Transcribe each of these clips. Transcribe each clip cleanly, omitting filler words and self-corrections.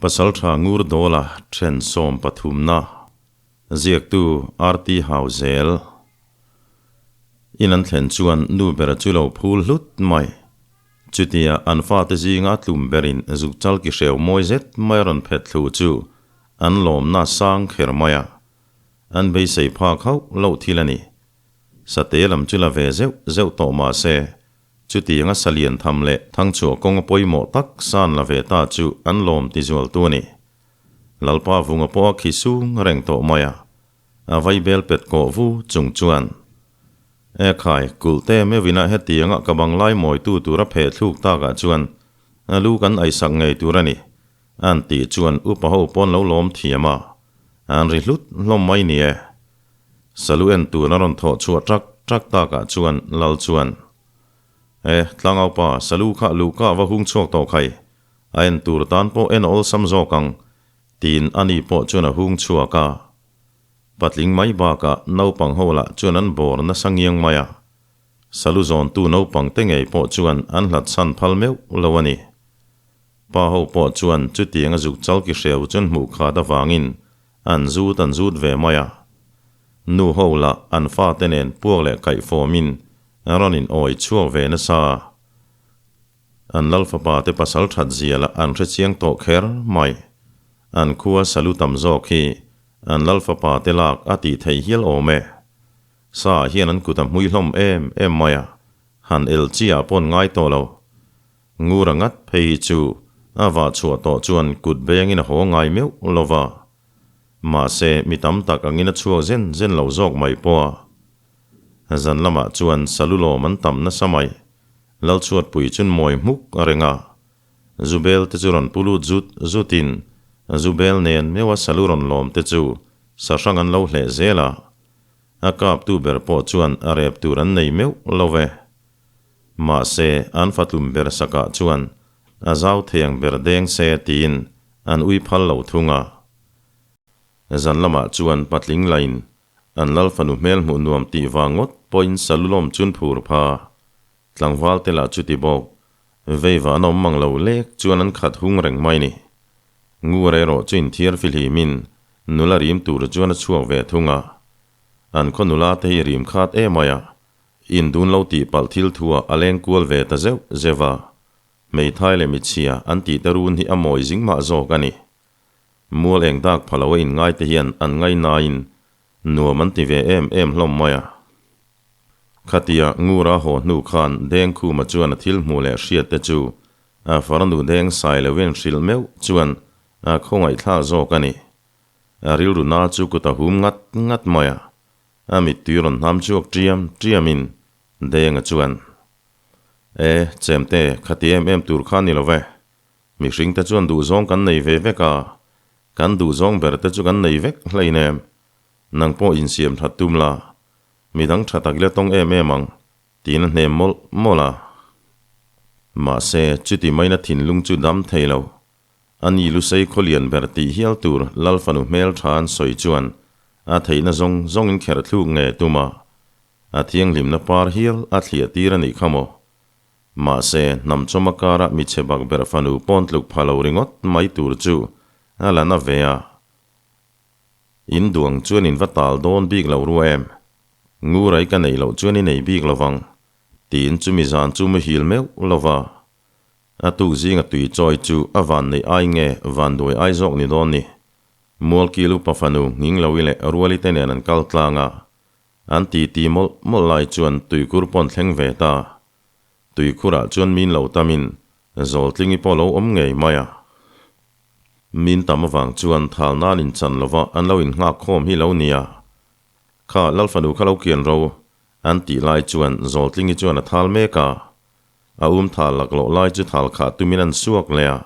Pasaltha Ngur Dawla then sawm pathumna ziaktu RT Hauzel in an thlen chuan nu ber chu lo phul hlut mai. Chutia an fate zinga tlum berin zuk chal ki hreu mawi zet mai a rawn phet thlu chu an lawmna sang kher mai a. An beisei phak hauh loh thil a ni. Sate lam chu la ve zeuh zeuh tawh mah se, chutianga salian tham leh thangchhuah kawnga pawimawh tak san la ve ta chu an lawm ti zualtu a ni. Lalpa vunga pawh a khi sung reng tawh mai a, a vaibel pet kawh vu chung chuan, E khai, kulh te meuhina hetianga ka banglai mawitu tura pheh thluk takah chuan a lu kan aisak ngei tur a ni, an tih chuan upa ho pawn lo lawm thiam a, an ri hlut hlawm mai ni e. Salu en tur a rawn thawh chhuah ṭak ṭak takah chuan Lal chuan, E, Tlangaupa, Salu kha luhka va hung chhuak tawh khai, a en tur tan pawh en awlsam zawk ang, tiin ani pawh chuan a hung chhuak a. Patling mai bakah naupang ho lah chuan an bawr nasa ngiang mai a. Salu zawntu naupang te ngei pawh chuan an hlat chhan phal meuh lo a ni. Pa ho pawh chuan chutiang a zuk chal ki hreu chuan hmuh khat avangin an zut an zut ve mai a. Nu ho lah an fate nen puak leh kaih fawmin an rawn in awi chhuak ve nasa. An lal fapa te pasal that zia lah an hre chiang tawh kher mai. An khua salu tam zawk hi an lal fapa te lak a tih theih hial awm e. Sa ah hian an kut a hmui hlawm em em mai a, han el chi ah pawn ngai tawh lo. Ngur a ngat phei hi chu a vah chhuah tawh chuan kut bengin a haw ngai meuh lo va. Mahse, mi tam tak angin a chhuak zen zen lo zawk mai pawh a. Zan lamah chuan salu lawm an tam nasa mai. Lalchhuatpui chun mawi hmuk a reng a. Zubel te chu rawn pu lut zut zutin Zubel nen meuha salu rawn lawm te chu sahrang an lo hleh zel a. A kaptu ber pawh chuan a rep tur an nei meuh lo ve. Mahse, an fatlum ber sakah chuan a zau thei ang ber deng se tiin an ui phal lo thung a. Zan lamah chuan patling lain an lal fanu hmel hmuh nuam tih vang ngawt pawhin salulawm chun phur pha. Tlangval te lah chuti bawk, veiva an awm mang lo lek chuan an khat hung reng mai ni. Ngur erawh chu inthiar fihlimin nula rim tur chuan a chhuak ve thung a. An khaw nula te hi rim khat emai a, Indun lo tih palh thil thuah a leng kual ve ta zeuh zeuh a, hmeithai leh michhia an tih te run hi a mawi zing mah zawk a ni. Mual eng dak pha lo a inngai te hian an ngaihnain nuam an ti ve em em hlawm mai a. Khatia Ngura haw hnu khan Dengkhuma chuan a thil hmuh leh hriat te chu a farnu deng sai loin hrilh meuh chuan a khawngaihthlak zawk a ni. A rilru na chu kut a hum ngat ngat mai a. A mittui rawn hnam chhuak ṭiam ṭiamin Denga chuan, E, chemte, khati em em tur kha ni lo ve. Mihringte chuan duhzawng kan nei ve vek a, kan duhzawng berte chu kan nei vek hlein em. Nang pawh insiam ṭhat tum la, midang ṭha tak ila tawng em em ang, tiin a hnem mawlh mawlh a. Mahse, chuti maina thinlung chu dam thei lo. A ni Lusei khawlian ber tih hial tur Lal fanu hmel tha an sawi chuan a theihna zawng zawngin kher thluk nge tum a, a thianghlimna par hial a thliah tir a nih kha maw? Mahse, hnam chawma kara mi chhe bak ber fanu pawn tluk pha lo ringawt mai tur chu a la na ve a. In duang chuan in va tal dawn bik lo ru em? Ngurai ka neih loh chuan i nei bik lo vang, tiin chumi zan chu muhil meuh lo va. A tuk zinga tui chawi chu a van neih ai nge van duai ai zawk ni dawn ni. Mualkil upa fanu nghing lo i leh Ruali te nen an kal tlang a. An ti ti mawlh mawlh lai chuan tuikhur pawn thleng ve ta. Tuikhurah chuan min lo tamin Zawltlingi pawh lo awm ngei mai a. Min tam avang chuan thal nan inchan lova an lo innghak khawm hi lo nia. Kha Lalfanu kha lo kian ro an tih lai chuan Zawltlingi chuan a thal mek a. A um thal laklawh lai chu thal khah tumin an suak leh a,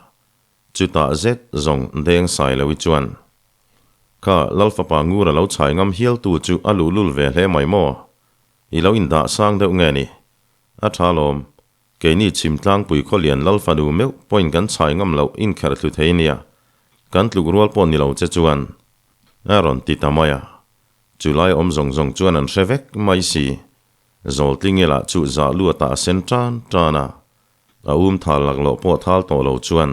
chutah zet zawng deng sai lo i chuan, Kha Lal fapa ngur a lo chhai ngam hial tu chu a luhlul ve hle mai maw? I lo indah sang deuh nge ni? A tha lawm, keini chhim tlangpui khawlian Lal fanu meuh pawhin kan chhai ngam loh inkherh thlu thei nia, kan tluk rual pawh ni lo che chuan a rawn ti ta mai a, chulai awm zawng zawng chuan an hre vek mai si. Zawltlingi lah chu zah luatah a sen tan tan a, a um thal laklawh pawh thal tawh lo chuan.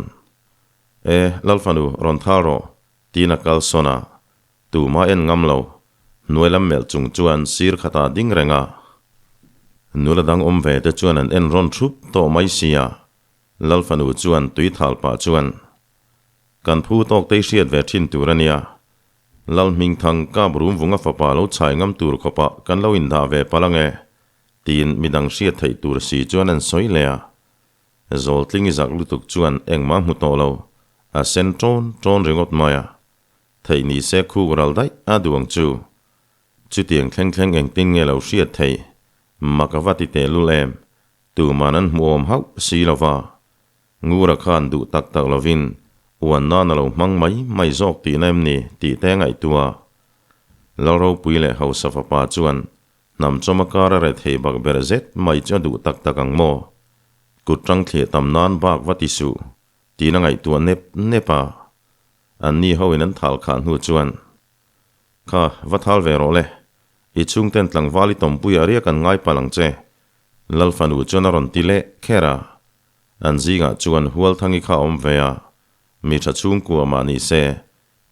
E, Lalfanu, rawn thal rawh, tiin a kal sawn a. Tumah en ngam lo, hnuai lam melh chung chuan sir khatah ding reng a. Nula dang awm ve te chuan an en rawn thup tawh mai sia. Lalfanu chuan tui thal pah chuan, Kan phu tawk te i hriat ve thin tur a nia. Lal Hmingthang kap rum vunga fapa lo chhai ngam tur khawpah kan lo indah ve palh ange, tiin midang hriat theih tur si chuan an sawi leh a. Zawltling i zak lutuk chuan engmah hmu tawh lo, a sen ṭawn ṭawn ringawt mai a. Theih ni se khuk ral daih a duh ang chu. Chutiang thleng thleng engtin nge lo hriat theih? Mak a va ti tehlul em? Tuman an hmuhawm hauh si lo va. Ngura khan duh tak tak lovin uan nan a lo hmang mai mai zawk tihna em ni tih te ngaihtuah. Lalropui leh hausa fapa chuan hnam chawma kar a rethei bak ber zet mai chu a duh tak tak ang maw? Kut tang thliah tam nan bak va ti suh tiin a ngaihtuah nep nep a. An ni hoin an thal khah hnu chuan, Kha, va thal ve rawh le. I chhungten tlangval i tawmpuiah riak an ngai palh ang che. Lal fanu chuan a rawn ti leh kher a. An zingah chuan Hualthangi kha a awm ve a, mi tha chhungkua mah ni se,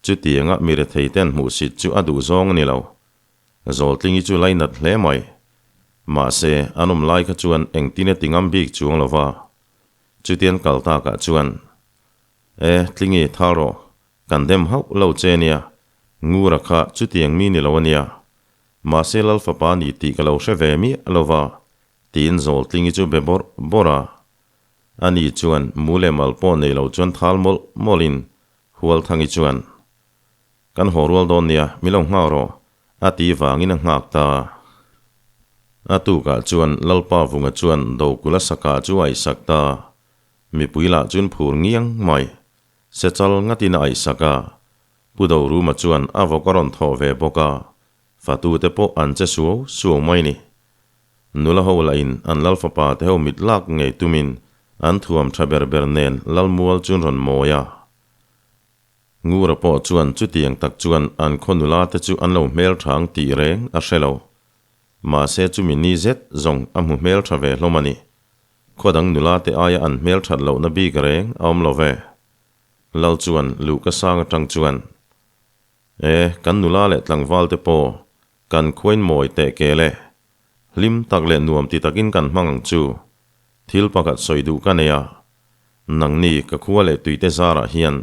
chutianga mi retheiten hmuhsit chu a duh zawng a ni lo. Zawltlingi chu lainat hle mai. Mahse, an awm lai kha chuan engtin a ti ngam bik chuang lo va. Chutian kal takah chuan, E, Tlingi, thal rawh. Kan dem hauh lo che nia. Ngura kha chutiang mi ni lo a nia. Mahse Lal fapa ni tih ka lo hre ve miah lo va, tiin Zawltlingi chu be bawrh bawrh a. Ani chuan mu leh mal pawh nei lo chuan thal mawlh mawlhin Hualthangi chuan, Kan haw rual dawn nia, mi lo nghak rawh, a ti vangin a nghak ta. A tukah chuan Lalpa Vunga chuan Dokula Saka chu a aisak ta. Mipui lah chuan phur ngiang mai. Sechal ngatin a aihsak a. Pu Doruma chuan a vawk a rawn thawh ve bawk a, fatute pawh an che suau suau mai ni. Nula ho lahin an lal fapa te ho mit lak ngei tumin an thuam tha ber ber nen lalmual chuan rawn mawi a. Ngura pawh chuan chutiang tak chuan an khaw nula te chu an lo hmel thang tih reng a hre lo. Mahse chumi ni zet zawng a hmu hmel tha ve hlawm a ni. Khaw dang nula te aia an hmel that lohna bik reng a awm lo ve. Lal chuan luhka sang atang chuan, E, kan nula leh tlangval te pawh kan khuain mawi teh kel e. Hlim tak leh nuam ti takin kan hmang ang chu. Thil pakhat sawi duh ka nei a. Nangni ka khua leh tuite zarah hian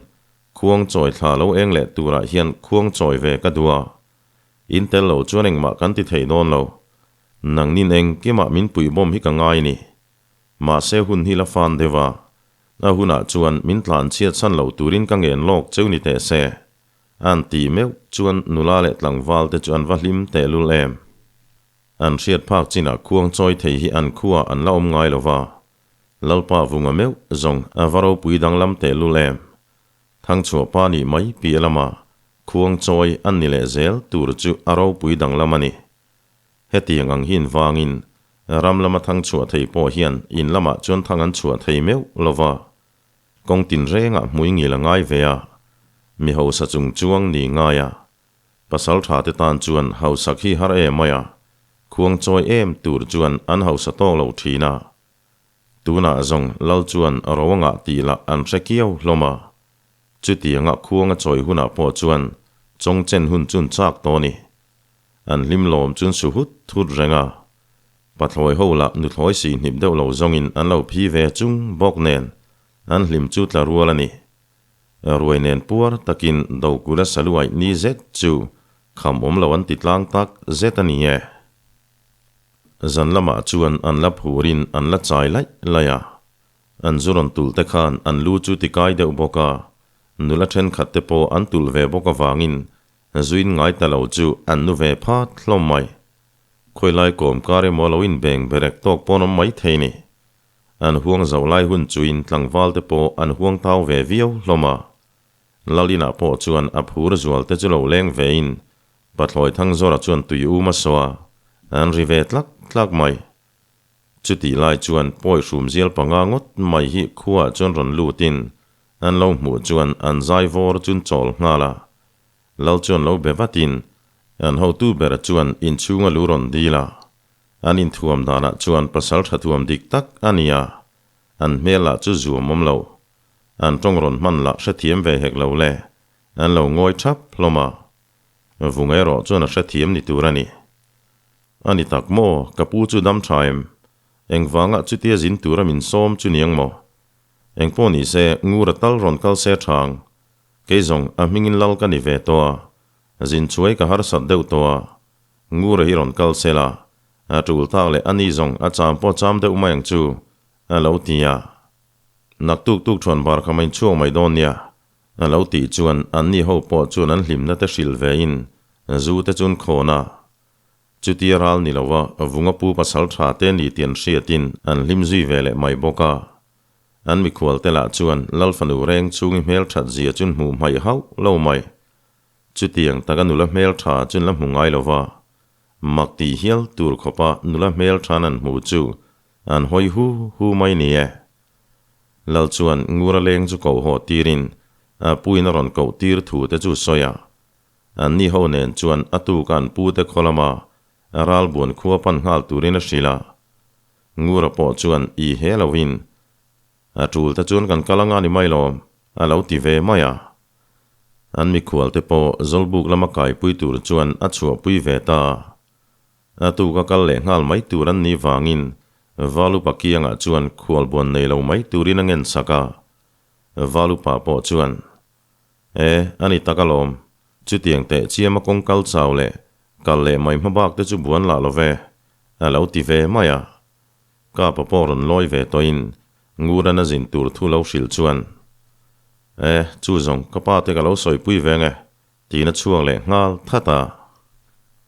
khuang chawi thla lo eng leh turah hian khuang chawi ve ka duh a. In tel lo chuan engmah kan ti thei dawn lo. Nangnin engkimah min puih bawm hi ka ngai ni. Mahse hun hi la fan deuh a, a hunah chuan min tlan chhiat chhan lo turin ka ngen lawk cheu ni teh se. An ti meuh chuan nula leh tlangval te chu an va hlim tehlul em. An hriat phak chinah khuang chawi thei hi an khuaah an la awm ngai lo va. Lalpa vunga meuh zawng a va ropui danglam tehlul em. Thangchhuah pa nih mai piah lama khuang chawi an ni leh zel tur chu a ropui danglam a ni. Hetiang ang hi invangin ram lama thang chhuah thei pawh hian in lamah chuan thang an chhuah thei meuh lo va, kawng tinrengah hmui ngil a ngai ve a, mi hausa chung chuang ni ngai a, pasal tha te tan chuan hausak hi har em mai a, khuang chawi em tur chuan an hausa tawk lo thin a. Tunah zawng lal chuan ro a ngah tih lah an hre kiau hlawm a, chutianga khuang a chawi hunah pawh chuan chawngchen hun chun chak tawh a ni. An hlim lawm chun su hut thut reng a, pathlawi ho lah nuthlawi si hnip deuh lo zawngin an lo phi ve chung bawk nen an hlim chu tla rual a ni. Ruai nen puar takin Dokula saluaih ni zet chu kham awm lo an ti tlang tak zet a ni e. Zan lamah chuan an la phurin an la chai laih laih a, an zu rawn tulh te khan an lu chu ti kai deuh bawk a, nula thenkhat te pawh an tulh ve bawk avangin Zuin ngai ta lo chu an nu ve phat hlawm mai. Khawilai kawm kar emaw lo inbeng berek tawk pawn awm mai thei ni. An huang zo lai hun chuin tlangval te pawh an huang tau ve viau hlawm a. Lal inah pawh chuan a phur zual te chu lo leng vein Pathlawi Thangzawra chuan tui um a saw a, an ri ve tlak tlak mai. Chutih lai chuan pawi hrum zial panga ngawt mai hi khuaah chuan rawn lutin an lo hmuh chuan an zai vawr chun chawl nghal a. Lal chuan lo be vatin an hotu bera chuan inchhunga lu rawn dil a, an inthuam danah chuan pasal tha thuam dik tak a ni a, an hmel lah chu zuam awm lo. An tawng rawn hman lah hrethiam ve hek lo le, an lo ngawi thap hlawm a. Vung erawh chuan a hrethiam ni tur a ni. A ni tak maw, ka pu chu dam tha em? Engvangah chutia zin tura min sawm chu niang maw? Engpawh ni se, Ngura tal rawn kal se thang. Kei zawng a hmingin lal ka ni ve tawh a, zin chuai ka harsat deuh tawh a. Ngura hi rawn kal se la, a tul tak leh a ni zawng a cham pawh cham deuh mai ang chu, a lo ti a. Naktuk tuk thuan bar kha main chhuak mai dawn nia, a lo tih chuan anni ho pawh chuan an hlimna te hrilh ve in zu te chun khawn a. Chutia ral ni lova vunga pu pasal tha te ni tih an hriatin an hlim zui ve leh mai bawk a. An mikhual te lah chuan Lal fanu reng chhungi hmel that zia chun hmuh hmaih hauh lo mai. Chutiang taka nula hmel tha chun la hmu ngai lova, mak tih hial tur khawpa nula hmel than an hmu chu an hawi hu hu mai ni e. Lal chuan Ngura leng chu koh haw tirin a puin a rawn koh tir thu te chu sawi a. An ni ho nen chuan a tuk an pu te khaw lama ral buan khua pan nghal turin a hrilh a. Ngura pawh chuan i he lovin a tul te chuan kan kal anga ni mai lawm a lo ti ve mai a. An mikhual te pawh Zawlbuk lama kaipui tur chuan a chhuahpui ve ta. A tuk a kal leh nghal mai tur an nih vangin Valupa kiangah chuan khualbuan nei lo mai turin a ngen sak a. Valupa pawh chuan, E, a ni tak alawm. Chutiang teh chiama kawng kal chau leh kal leh mai hma bak te chu buan lah lo ve, a lo ti ve mai a. Kapa pawh rawn lawi ve tawhin Nguran a zin tur thu lo hrilh chuan, E, chu zawng ka pa te ka lo sawipui ve nge, Tiin a chhuak leh nghal that a.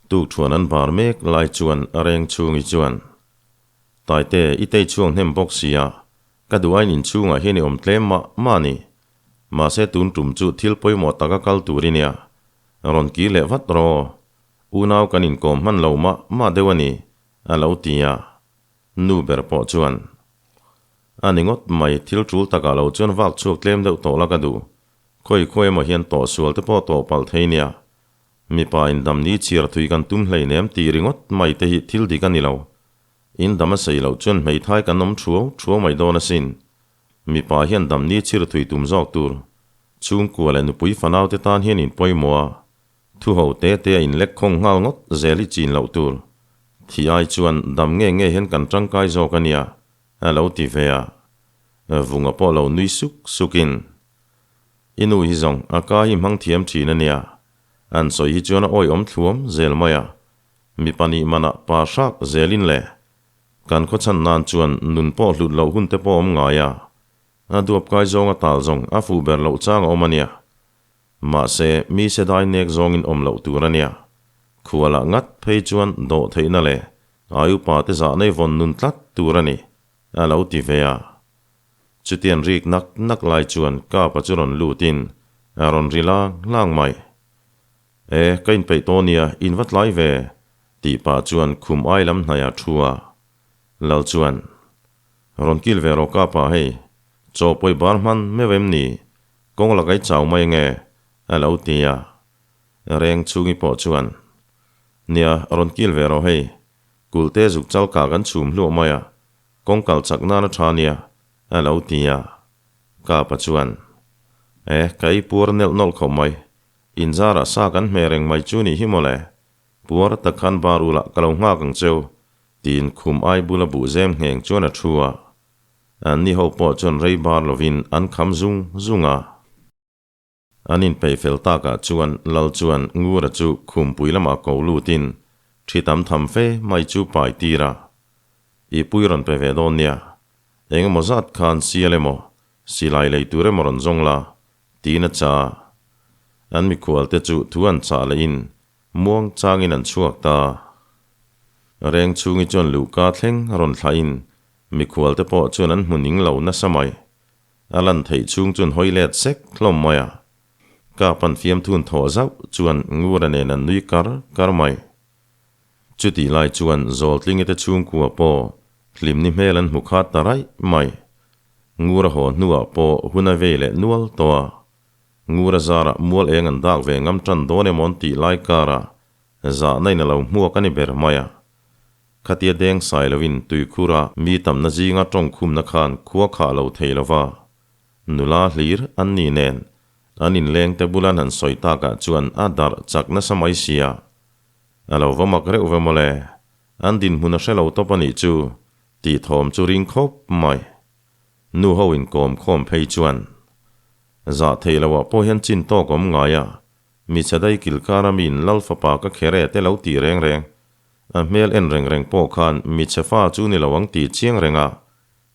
Tuk thuan an bar mek lai chuan a reng chhungi chuan, Taite, i tei chhuak hnem bawk si a, ka duh ain inchhungah hian i awm tlem mah mah a ni. Mahse tun tum chu thil pawimawh taka kal tur i nia. Rawn kir leh vat rawh. Unau kan inkawm hman lo mah mah deuh a ni, a lo ti a. Nu ber pawh chuan, A ni ngawt mai, thil tul takah lo chuan vak chhuak tlem deuh tawh la ka duh. Khawi khawi emaw hian tawh sual te pawh tawh palh thei nia. Mipa in dam ni chhiar thui kan tum hleinem tih ringawt mai te hi thil dik a ni lo. In dam a sei loh chuan hmeithai kan awm thuau thuau mai dawn asin. Mipa hian dam ni chhir thui tum zawk tur. Chhungkua leh nupui fanau te tan hian in pawimawh a. Thu ho te te a in lek khawng nghal ngawt zel hi chin loh tur. Thi ai chuan dam nge nge hian kan tangkai zawk a nia, a lo ti ve a. Vunga pawh lo nui suk sukin, I nu hi zawng a ka hi hmang thiam thin a nia, an sawi hi chuan a awihawm thluam zel mai a, mi pahnih manah pa hrak zelin le kan khawchhan nan chuan nun pawh hlut loh hun te pawh awm ngai a, a duap kai zawng a tal zawng a fuh ber loh chang a awm a nia. Mahse, mi se dai nek zawngin awm loh tur a nia. Khualah ngat phei chuan dawh theihna leh ai upa te zah nei vawn nun tlat tur a ni, a lo ti ve a. Chutian rik nak nak lai chuan Kapa chu rawn lutin a rawn ri lang lang mai. E, ka inpeih tawh nia, in va tlai ve, tih pah chuan khum ai lam hnaiah thu a. Lal chuan, Rawn kil ve rawh Kapa hei, chaw pawi bar hman meuh em ni? Kawng la kai chau mai nge? a lo ti a. Reng chhungi pawh chuan, Nia, rawn kil ve rawh hei, Kulte zuk chal kah kan chhum hluah mai a, Kawng kal chak nan a tha nia, a lo ti a. Kapa chuan, E, ka ei puar nelh nawlh khawp mai. Inzarah sa kan hmeh reng mai chu nih hi mawle. Puar tak khan bar ula ka lo nghak ang cheu, tiin khum ai bula buh zem ngheng chuan a thu a. Anni ho pawh chuan rei bar lovin an kham zung zung a. An inpeih fel takah chuan Lal chuan Ngura chu khumpui lamah ko lutin thi tam tham fe mai chu pai tir a. I pui rawn pe ve dawn nia. Eng emaw zat khan sial emaw, silai lei tur emaw rawn zawng la, tiin a cha a. An mikhual te chu thu an chah lehin muang changin an chhuak ta. Reng chhungi chuan luhka thleng rawn thlahin mikhual te pawh chuan an hmu ning lo nasa mai. A lan theih chhung chuan hawi let sek hlawm mai a. Ka pan fiamthun thawh zauh chuan Ngura nen an nui kar kar mai. Chutih lai chuan Zawltlingi te chhungkua pawh hlimni hmel an hmu khat ta raih mai. Ngura haw hnuah pawh hun a vei leh nual tawh a. Ngura zarah mual eng an dak ve ngam tan dawn emaw an tih lai karah zahna in a lo hmuak a ni ber mai a. Khatia deng sai loin tuikhura mi tamna zinga tawngkhumna khan khua khah lo thei lo va. Nula hlir an ni nen, an inlengte bula an han sawi takah chuan a darh chak nasa mai sia. A lo va mak reuh ve mawle, an dinhmun a hre lo tawp a nih chu, tih thawm chu ring khawp mai. Nu ho inkawm khawm phei chuan zah theih loh ah pawh hian chin tawk awm ngai a, mi chhadai kilkar a miin Lal fapa ka kher e te lo tih reng reng. A hmel en reng reng pawh khan mi chhe fa chu ni lo ang tih chiang reng a,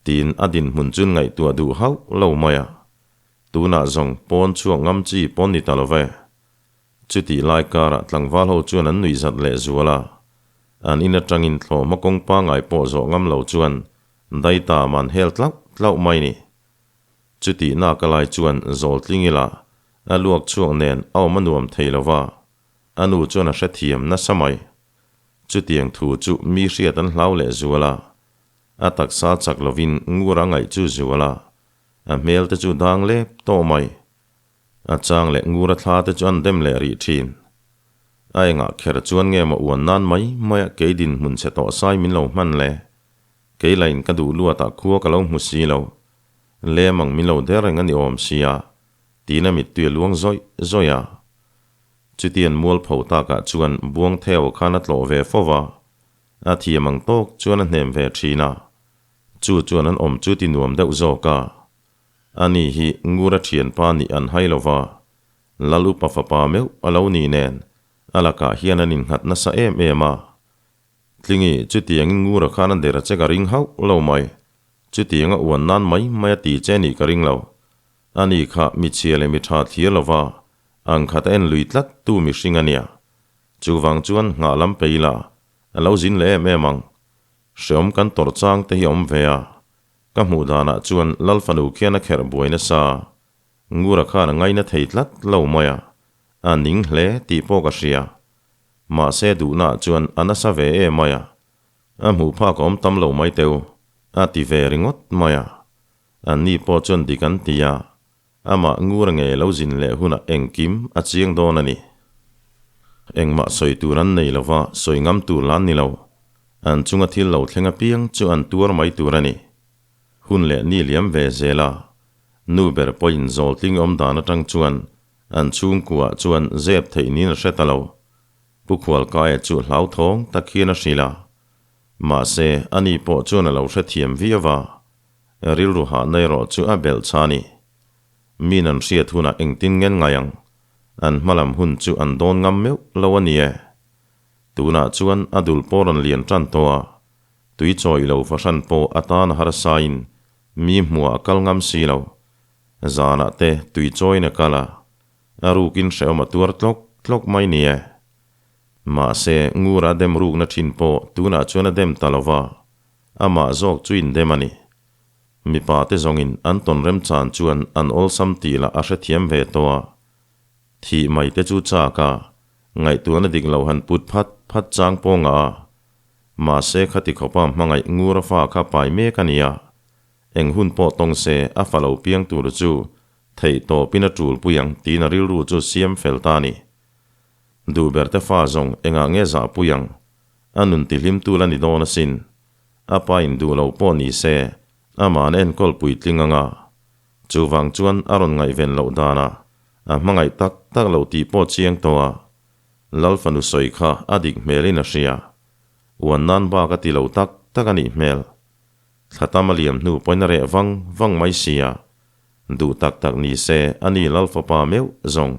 tiin a dinhmun chun ngaihtuah duh hauh lo mai a. Tunah zawng pawn chhuak ngam chi pawn ni ta lo ve. Chutih lai karah tlangval ho chuan an nuih zat leh zual a, an in atangin thlawhhma kawng pangai pawh zawh ngam lo chuan daita man hel tlauh tlauh mai ni. Chutih nak a lai chuan zawl tling ila a luak chhuak nen a awm a nuam thei lo va, a nu chuan a hrethiam nasa mai. Chutiang thu chu mi hriat an hlau leh zual a, a taksa chak lovin ngur a ngaih chu zual a, a hmel te chu dang lep tawh mai. A chang leh ngur a thla te chu an dem leh rih thin. A engah kher chuan nge maw uan nan mai mai a kei dinhmun chhe tawh sai min lo hman le. Kei lain ka duh luatah khua ka lo hmu si lo. Lem ang min lo der reng a ni awm sia, tiin a mittui a luang zawih zawih a. Chutian mualpho takah chuan Buangtheu khan a tlawh ve fo va, a thiam ang tawk chuan a hnem ve thin a. Chu chuan an awm chu ti nuam deuh zawk a. Ani hi Ngura thianpa nih an hai lo va, Lal upa fapa meuh a lo nih nen a lakah hian an innghat nasa em em a. Tlingi, chutiangin Ngura khan a der a che ka ring hauh lo mai. Chutianga uan nan mai mai a ti che nih ka ring lo. Ani kha mi chhia leh mi tha thlir lo va, ang khat a en lui tlat tu mihring a nia. Chuvang chuan nghah lam pe ila, a lo zin leh em em ang. Hreawm kan tawrh chang te hi a awm ve a. Ka hmuh danah chuan Lal fanu khian a kherh buai nasa. Ngura khan a ngaina thei tlat lo mai a, a ning hle tih pawh ka hria. Mahse duhnaah chuan a nasa ve em mai a, a hmuh phak a awm tam lo mai teu, a ti ve ringawt mai a. Anni pawh chuan dik an ti a, amah ngur nge lo zin leh hunah engkim a chiang dawn a ni. Engmah sawi tur an nei lova, sawi ngam tur lah an ni lo. An chunga thil lo thleng apiang chu an tuar mai tur a ni. Hun leh ni liam ve zel a, nu ber pawhin zawltling awm dan atang chuan An chhungkuah chuan zep theih niin a hre ta lo. Pu Khualkaia chu hlauthawng tak hian a hrilh a. Mahse, ani pawh chuan a lo hrethiam viau a. Rilru hahna erawh chu a belh chha a ni. Min an hriat hunah engtin ngen ngai ang? An hmalam hun chu an dawn ngam meuh lo a ni e. Tunah chuan a dul pawh rawn lian tan tawh a. Tui chawi lo fahran pawh a tan a harsain mi hmuah a kal ngam si lo. Zanah te tui chawiin a kal a, a rukin hrehawm a tuar tlawk tlawk mai ni e. Mahse, Ngura dem rukna thin pawh tunah chuan a dem ta lo va, amah zawk chu indem a ni. Mipa te zawngin an tawn remchan chuan an awlsam tih lah a hrethiam ve tawh a. Thih mai te chu chak a, ngaihtuahna dik lo han put phat phat chang pawh ngah a. Mahse, khati khawpa hmangaih Ngura fa kha pai mek a ni a. Eng hun pawh tawng se a fa lo piang tur chu theih tawpin a tul pui ang tiin a rilru chu siam fel ta a ni. Duh ber te fa zawng engah nge zah pui ang? A nun tihlim tu la ni dawn asin. A pa in duh lo pawh ni se ama'n enkawl puitling ang a. Chuvang chuan a rawn ngaihven loh danah a hmangaih tak tak lo tih pawh chiang tawh a. Lal fanu sawi kha a dik hmelin a hria. Uan nan bak a ti lo tak tak a nih hmel. Thla tam a liam hnu pawhin a reh vang vang mai sia. Duh tak tak ni se, a ni Lal fapa meuh zawng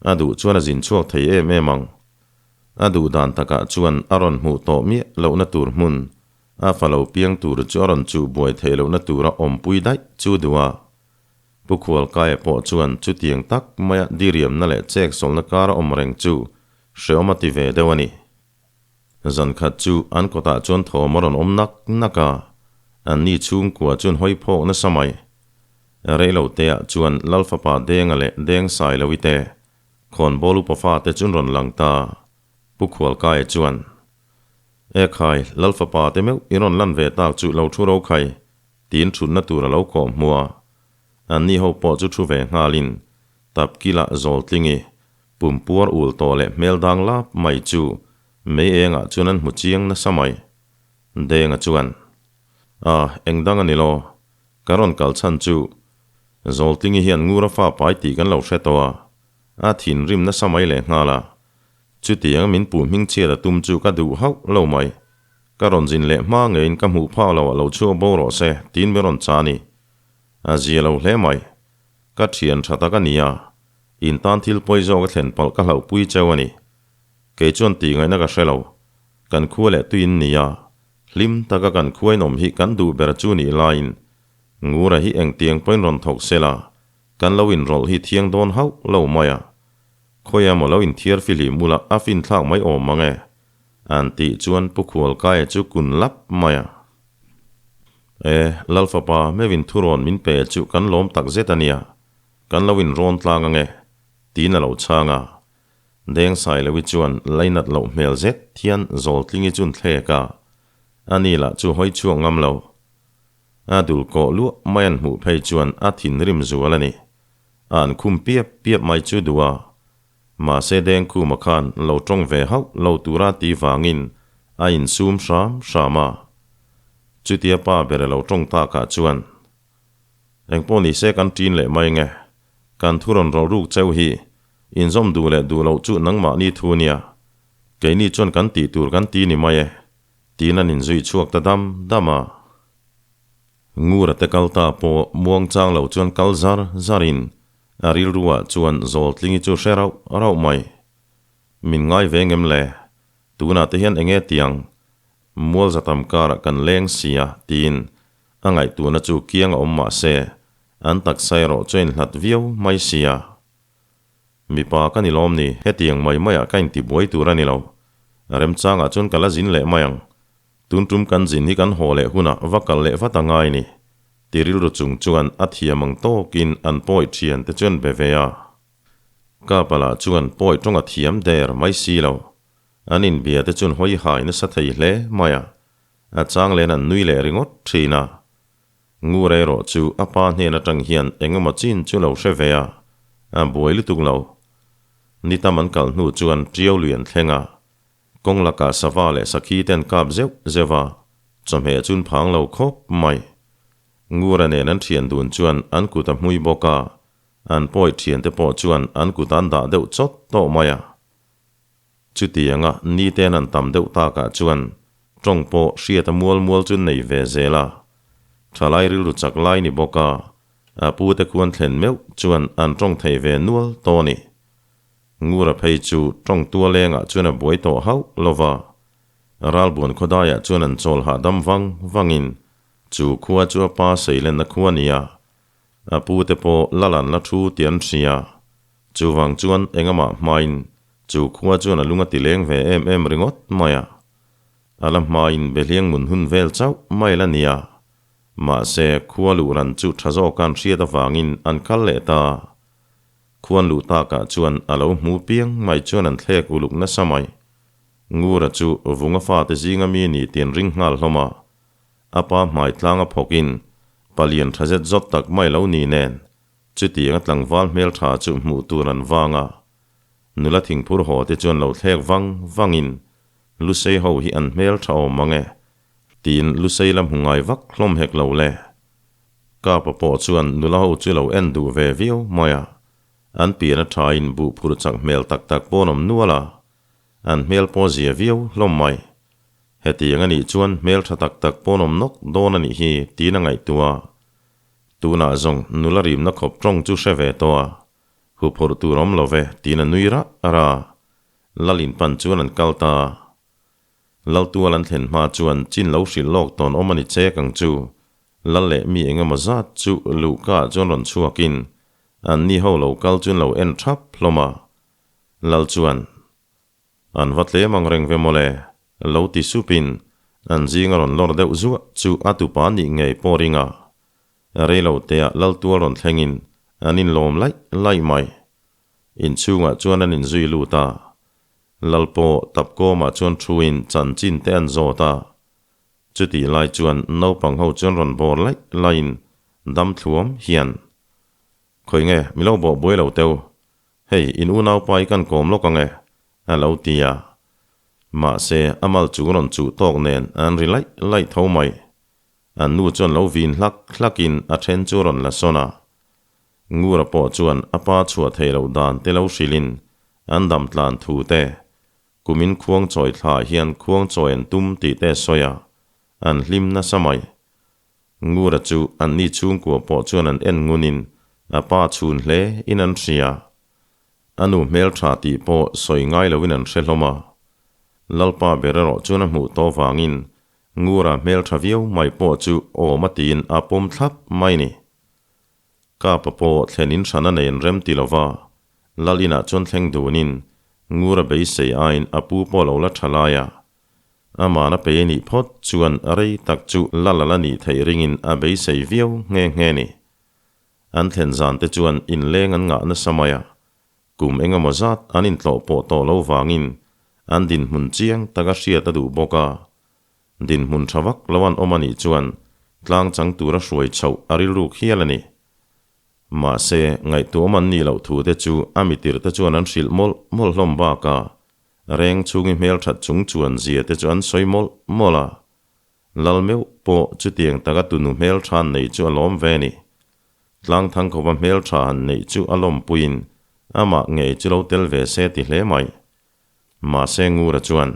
a duh chuan a zin chhuak thei em em ang. A duh dan takah chuan a rawn hmuh tawh miah lohna tur hmun, a fa lo piang tur chu a rawn chuh buai theih lohna tura awmpui daih chu duh a. Pu Khualkaia pawh chuan chutiang tak maia diriamna leh cheksawlna kara awm reng chu hreawm a ti ve deuh a ni. Zan khat chu an kawtah chuan thawm a rawn awm nak nak a, an ni chhungkua chuan hawi phawk nasa mai. Reilo teah chuan Lal fapa Denga leh Deng Sailovi te, Khawnbawl upa fate chu an rawn lang ta. Pu Khualkaia chuan, E khai, Lal fapa te meuh i rawn lan ve tak chu lo thu ro khai, tiin thutna tur a lo kawh hmu a. An ni ho pawh chu thu ve nghalin, Tapkila Zawltlingi, Pumpuar ul tawh leh hmel dang lap mai chu mei engah chuan an hmu chiang nasa mai. Denga chuan, A, eng dang a ni lo. Ka rawn kal chhan chu. Zawltlingi hian Ngura fa pai tih kan lo hre tawh a, a thinrim nasa mai leh nghal a. Chutiang min puh hming chhiat a tum chu ka duh hauh lo mai. Ka rawn zin leh hma ngeiin ka hmuh phak lo ah lo chhuak bo rawh se tiin min rawn cha a ni. A zia lo hle mai. Ka thian tha tak a ni a, in tan thil pawi zawk a thlen palh ka hlauhpui cheu a ni. Kei chuan tih ngaihna ka hre lo. Kan khua leh tui in ni a, hlim taka kan khuain awm hi kan duh ber chu nih laiin Ngura hi engtiang pawhin rawn thawk se la, kan lo inrawlh hi thiang dawn hauh lo mai a. Khawi emaw lo inthiar fihlim ula a finthlak mai awm mang e, an tih chuan Pu Khualkaia chu kun lap mai a. E, Lalfapa, meuhin thurawn min pe chu kan lawm tak zet a nia, kan lo inrawn tlang ang e, tiin a lo chhang a. Deng Sailovi chuan lainat loh hmel zet hian Zawltlingi chun thlek a, ani lah chu hawi chhuak ngam lo. A dul kawh luah mai an hmuh phei chuan a thinrim zual a ni. A an khum piap piap mai chu duh a. Mahse Dengkhuma khan lo tawng ve hauh lo tura ti vangin a insum hram hram a. Chutia pa ber a lo tawng takah chuan, Engpawh nise kan ṭin leh mai nge, kan thu rawn rawlh ruk cheu hi inzawm duh leh duh loh chu nangmahni thu nia, keini chuan kan tih tur kan ti ni mai e. Tiin an inzui chhuak ta dam dam a. Ngura te kal ta pawh muang chang lo chuan kal zar zarin a rilruah chuan Zawltlingi chu hre rauh rauh mai. Min ngai ve ngem le? Tunah te hian enge tiang? Mual zatam karah kan leng si a tiin a ngaihtuahna chu kiang a awm mah se an taksa erawh chu a inhlat viau mai si a. Mipa ka ni lawm ni, hetiang mai maiah ka intibuai tur a ni lo. Remchangah chuan ka la zin leh mai ang. Tun tum kan zin hi kan haw leh hunah va kal leh vat a ngai ni. Ti rilru chung chuan a thiam ang tawkin an pawi thian te chuan be ve a. Kapala chuan pawi tawng a thiam der mai si lo. An inbia te chuan hawi hai nasa thei hle mai a. A chang len an nui leh ringawt thin a. Ngur erawh chu a pa hnen atang hian eng emaw chin chu lo hre ve a, a buai lutuk lo. Ni tam an kal hnu chuan Tiau lui an thleng a, kawng lakah sava leh sakhi te an kap zeuh zeuh a, chawhmeh chun phang lo khawp mai. Ngura nen an thian dun chuan an kut a hmui bawk a, an pawi thian te pawh chuan an kut an dah deuh chawt tawh mai a. Chutianga niten an tam deuh takah chuan tawng pawh hriata mual mual chu nei ve zel a. Thalai rilru chak lai ni bawk a, a pute khuan thlen meuh chuan an tawng thei ve nual tawh a ni. Ngura phei chu tawng tua lengah chuan a buai tawh hauh lo va. Ralbuan khawdaiah chuan an chawl hahdam vang vangin chu khua chu a pa seilenna khua a ni a, a pute pawh Lalan la thu tih an hria. Chuvang chuan engamah hmain chu khua chuan a lung a ti leng ve em em ringawt mai a. A la hmain behliang mun hun vel chauh mai la nia. Mahse, khua luh ran chu tha zawk an hriat avangin an kal leh ta. Khuan luh takah chuan a lo hmu piang mai chuan an thlek uluk nasa mai. Ngura chu vunga fate zinga mi ni tih an ring nghal hlawm a. A pa hmai tlanga phawkin palian tha zet zawt tak mai lo ni nen Chutianga tlangval hmeltha chu hmuh tur an vang a, nula thingphur haw te chuan lo thlek vang vangin, Lusei ho hi an hmeltha awm mang e, tiin Lusei la hmu ngai vak hlawm hek lo le. Kapa pawh chuan nula ho chu lo en duh ve viau mai a, an pian a thain buh phur chak hmel tak tak pawn awm nual a, an hmel pawh zia viau hlawm mai. Hetiang a nih chuan hmeltha tak tak pawn awm nawk dawn a nih hi tiin a ngaihtuah a. Tunah zawng nula rimna khawp tawng chu hre ve tawh a, huphurh tur awm lo ve tiin a nui rah rah a, Lalin pan chuan an kal ta a. Laltual an thlen hma chuan chin lo hrilh lawk tawn awm a ni chek ang chu, Lal leh mi eng emaw zat chu luhka ah chuan rawn chhuakin an ni ho lo kal chuan lo en thap hlawm a. Lal chuan, An va tlem ang reng ve mawle, lo ti supin an zing a rawn lawr deuh zuah chu a tupa nih ngei pawh ring a. Reilo teah Laltual rawn thlengin an inlawm laih laih mai. Inchhungah chuan an inzui lut a. Lal pawh tapkawmah chuan thuin chanchin te an zawt a. Chutih lai chuan naupang ho chuan rawn bawr laih laihin dam thluam hian, Khawi nge, mi lo bawh buai lo teu, Hei, in unaupa i kan kawm lawk ang e, a lo ti a. Mahse, a mal chung rawn chuh tawk nen an ri laih laih tho mai. An nu chuan lo vin hlak hlakin a then chu rawn la sawn a. Ngura pawh chuan a pa chhuah theih loh dan te lo hrilhin an dam tlan thu te, kumin khuangchawi thla hian khuangchawi an tum tih te a sawi a, an hlim nasa mai. Ngura chu anni chhungkua pawh chuan an en ngunin a pa chhun hle in an hria. A nu hmeltha tih pawh sawi ngai loin an hre hlawm a. Lalpa ber erawh chuan a hmuh tawh vangin Ngura hmeltha viau mai pawh chu awm a tiin a pawm thlap mai ni. Kapa pawh thlen in hran a nei an rem ti lova, Lal inah chuan thleng dunin Ngura beisei aiin a pu pawh lo la tha lai a. Amah na pe nih phawt chuan rei tak chu lal a la nih theih ringin a beisei viau nghe nghe ni. An thlen zan te chuan inleng an ngah nasa mai a, kum eng emaw zat an intlawh pawh tawh lo vangin an dinhmun chiang taka hriat a duh bawk a. Dinhmun tha vak lo an awm a nih chuan tlang chang tura hruai chhoh a rilruk hial a ni. Mahse, ngaihtuahawm an nih loh thu te chu a mitir te chuan an hrilh mawlh mawlh hlawm bak a, reng chhungi hmelthat chung chuan zia te chu an sawi mawlh mawlh a. Lal meuh pawh chutiang taka tunu hmeltha an neih chu a lawm ve ni. Tlangthang khawpa hmeltha han neih chu a lawmpuiin amah ngei chu lo tel ve se ti hle mai. Mahse Ngura chuan,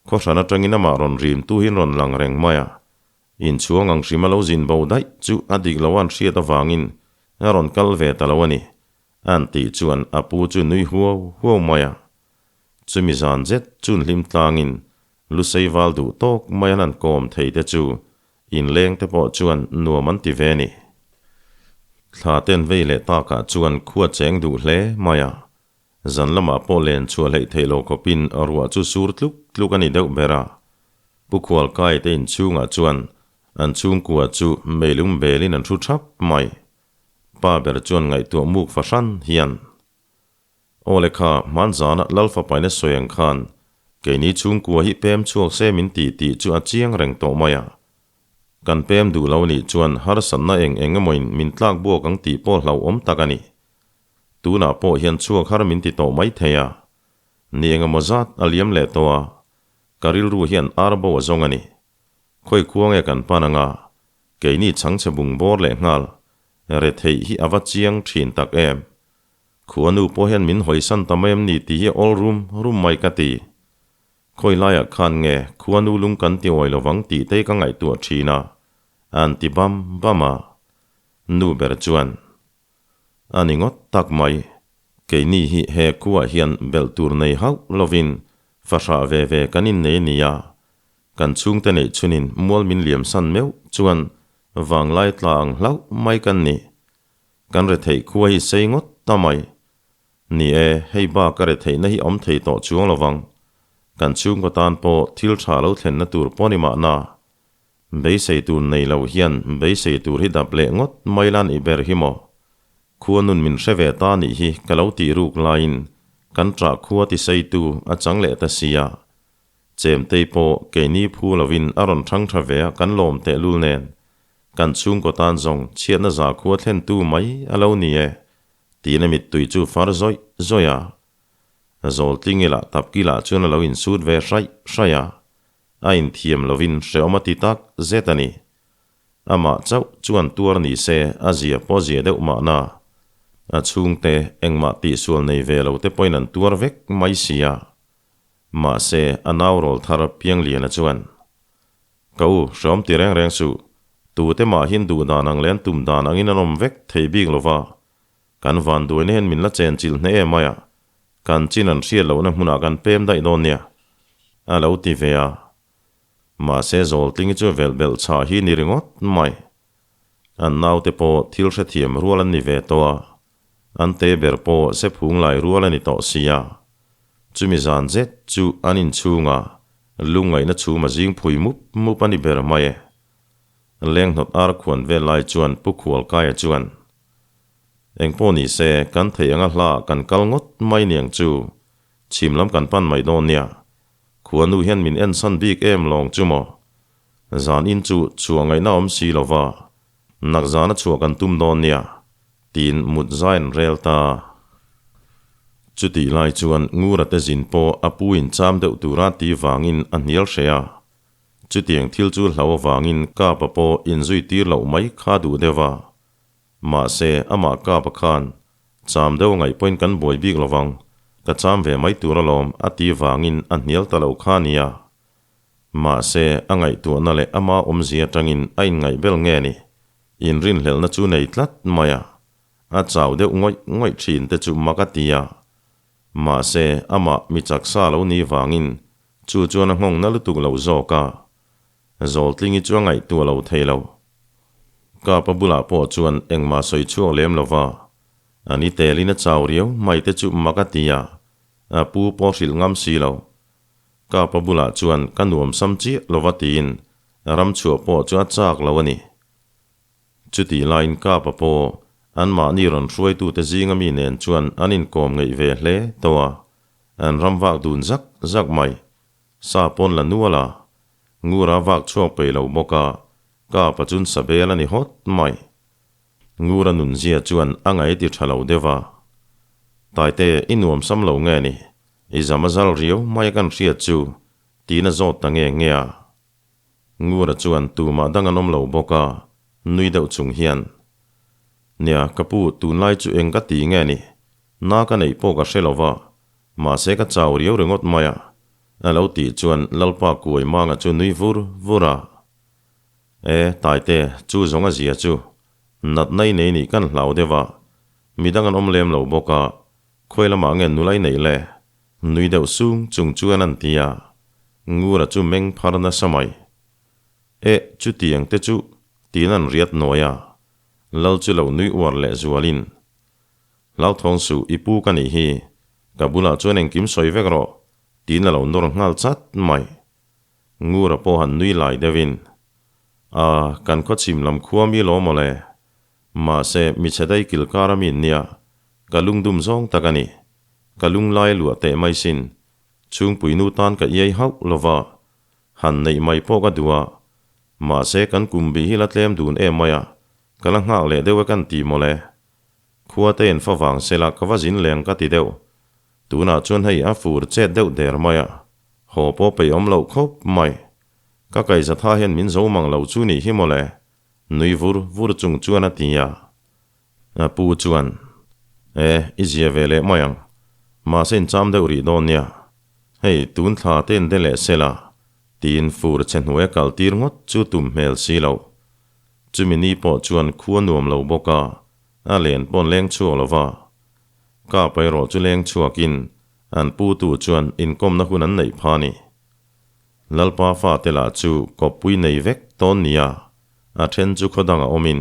Khawhran atangin amah rawn rim tu hin rawn lang reng mai a, inchhuang ang hrim a lo zin bo daih chu a dik lo an hriat avangin a rawn kal ve ta lo a ni, an tih chuan a pu chu nui huau huau mai a. Chumi zan zet chun hlim tlangin Lusei val duh tawk mai an han kawm thei te chu inleng te pawh chuan nuam an ti ve ni. Thla ten vei leh takah chuan khua cheng duh hle mai a, zan lamah pawh len chhuah hleih theih lo khawpin ruah chu sur tluk tluk a ni deuh ber a. Pu Khualkai te inchhungah chuan an chhungkua chu meilung belin an thu thap mai. Pa ber chuan ngaihtuah muk fahran hian. Aw le kha, hmanzana Lalfapaina sawi ang khan keini chhungkua hi pem chhuak se min ti tih chu a chiang reng tawh mai a. Kan pem duh lo nih chuan harsatna eng eng emawin min tlak buak ang tih pawh hlauhawm tak a ni. Tunah pawh hian chhuak har min ti tawh mai thei a. Ni eng emaw zat a liam leh tawh a, ka rilru hian ar bo a zawng a ni. Khawi khua nge kan pan anga, keini chhangchhe bung bawr leh nghal, retheih hi a va chiang thin tak em. Khuanu pawh hian min hawisan ta mai em ni tih hi awl rum rum mai ka ti. Khawi laiah khan nge khuanu lung kan ti awi lovang tih te ka ngaihtuah thin a, an ti bam bam a. Nu ber chuan, A ni ngawt tak mai, keini hi he khuaah hian belh tur nei hauh lovin fahrah ve ve kan innei a nia, kan chhungte neih chhunin mual min liamsan meuh chuan vanglai tla ang hlauh mai kan ni. Kan retheih khua hi sei ngawt ta mai. Ni e, hei bak a retheihna hi awm thei tawh chuang lo vang. Kan chhungkaw tan pawh thil tha lo thlenna tur pawh ni mahna. Beisei tur nei lo hian beisei tur hi dap leh ngawt mai la nih ber hi maw. Khua nun min hre ve ta nih hi ka lo tih ruk laiin kan ṭah khua tiseitu a chang leh ta sia. Chemtei pawh keini phu lovin a rawn ṭhang ṭha ve a kan lawm tehlul nen. Kan chhungkaw tan zawng chhiatna zakhua thlentu mai a lo ni e, tiin a mittui chu far zawih zawih a. Zawltling ila tapkilah chuan a lo insut ve hraih hraih a, a inthiam lovin hrehawm a ti tak zet a ni. Amah chauh chuan tuar ni se a zia pawh zia deuh mahna. A chhungte engmah tihsual nei ve lo te pawhin an tuar vek mai si a. Mahse a nau rawl thar Piangliana chuan. Ka u, hreawm ti reng reng suh. Tute mahin duh dan ang leh an tum dan angin an awm vek thei bik lo va. Kan vanduaina hian min la chen chilh hneh em mai a, kan chin an hriat lohna hmunah kan pem daih dawn nia, a lo ti ve a. Mahse Zawltlingi chu velh belh chhah hi ni ringawt mai. An naute pawh thil hrethiam rual an ni ve tawh a, an te ber pawh sephung lai rual a ni tawh si a. Chumi zan zet chu an inchhunga lungngaihna chhum a zing phui mup mup a ni ber mai e. Lenghnawt ar khuan vel lai chuan Pu Khualkaia chuan, Engpawh ni se, kan theih anga hla kan kal ngawt mai niang chu, chhim lam kan pan mai dawn nia. Khuanu hian min ensan bik em lawng chu maw? Zan in chu chhuah ngaihna awm si lo va, nak zana chhuah kan tum dawn nia, tiin mut zai an rel ta. Chutih lai chuan Ngura te zin pawh a pu in cham deuh tura ti vangin a hnial hreh a. Chutiang thil chu hlau avangin Kapa pawh inzui tir loh mai kha duh deuh a. Mahse, amah Kapa khan cham deuh ngaih pawhin kan buai bik lovang, ka cham ve mai tur alawm a ti vangin a hnial ta lo kha a nia. Mahse, a ngaihtuahna leh ama awmzia atangin a inngaihbel nge ni? Inrinhlelhna chu nei tlat mai a, a chau deuh ngawih ngawih thin te chu mak a ti a. Mahse, amah mi chaksa lo ni vangin chu chuan a nghawng na lutuk lo zawk a. Zawltlingi chu a ngaihtuah lo thei lo. Kapa bulah pawh chuan engmah sawi chhuak lem lo va, a ni telin a chau riau mai te chu mak a ti a, a pu pawh hrilh ngam si lo. Kapa bulah chuan ka nuam sam chiah lo va tiin ram chhuah pawh chu a chak lo a ni. Chutih laiin Kapa pawh anmahni rawn hruaitute zinga mi nen chuan an inkawm ngeih ve hle tawh a, an ram vak dun zak zak mai. Sa pawn la nual a, Ngura vak chhuak peih lo bawk a, Kapa chun sabel a ni hawt mai. Ngura nunzia chuan a ngaih ti tha lo deuh a. Taite, i nuam sam lo nge ni? I zam a zal riau mai a kan hriat chu, tiin a zawt ta nge nge a. Ngura chuan tumah dang an awm lo bawk a, nui deuh chung hian, Nia, ka pu, tunlai chu eng ka ti nge ni? Na ka neih pawh ka hre lo va, Mahse ka chau riau ringawt mai a, a lo tih chuan Lalpa kuai manga chu nui vur vur a. E, Taite, chu zawng a zia chu. Natna i nei nih kan hlau deuh a, midang an awm lem lo bawk a, khawi lamah nge nula i neih le? Nui deuh sung chung chuan an ti a, Ngura chu meng phar nasa mai. E, chutiang te chu, tiin an riat nawi a, Lal chu lo nui uar leh zualin. Hlauthawng suh, i pu ka nih hi. Ka bulah chuan engkim sawi vek rawh, tiin a lo nawr nghal chat mai. Ngura pawh han nui lai deuhin, A, kan khaw chhim lam khua mi lo mawle. Mahse, mi chhe dai kil kar a mi nia, ka lungdum zawng tak a ni. Ka lunglai luah teh mai sin. Chhungpui nu tan ka iai hauh lo va, han neih mai pawh ka duh a. Mahse, kan kum bih hi la tlem dun em mai a, ka la nghak leh deuh e kan ti mawle. Khua te in fa vang sela ka va zin leng ka ti deuh. Tunah chuan hei a fur chet deuh der mai a, haw pawh peih awm loh khawp mai. Ka kaihzatha hian min zo mang lo chu nih hi mawle, nui vur vur chung chuan a ti a. A pu chuan, E, i zia ve leh mai ang. Mahse in cham deuh rih dawn nia. Hei, tun thla te in de leh sela, tiin fur che hnuai a kal tir ngawt chu tum hmel si lo. Chumi ni pawh chuan khua nuam lo bawk a, a len pawn leng chhuak lo va. Kapa erawh chu leng chhuakin an putu chuan inkawmna hun an neih pha ni. Lalpa fate lah chu kawppui nei vek tawn nia, a then chu khaw dangah awmin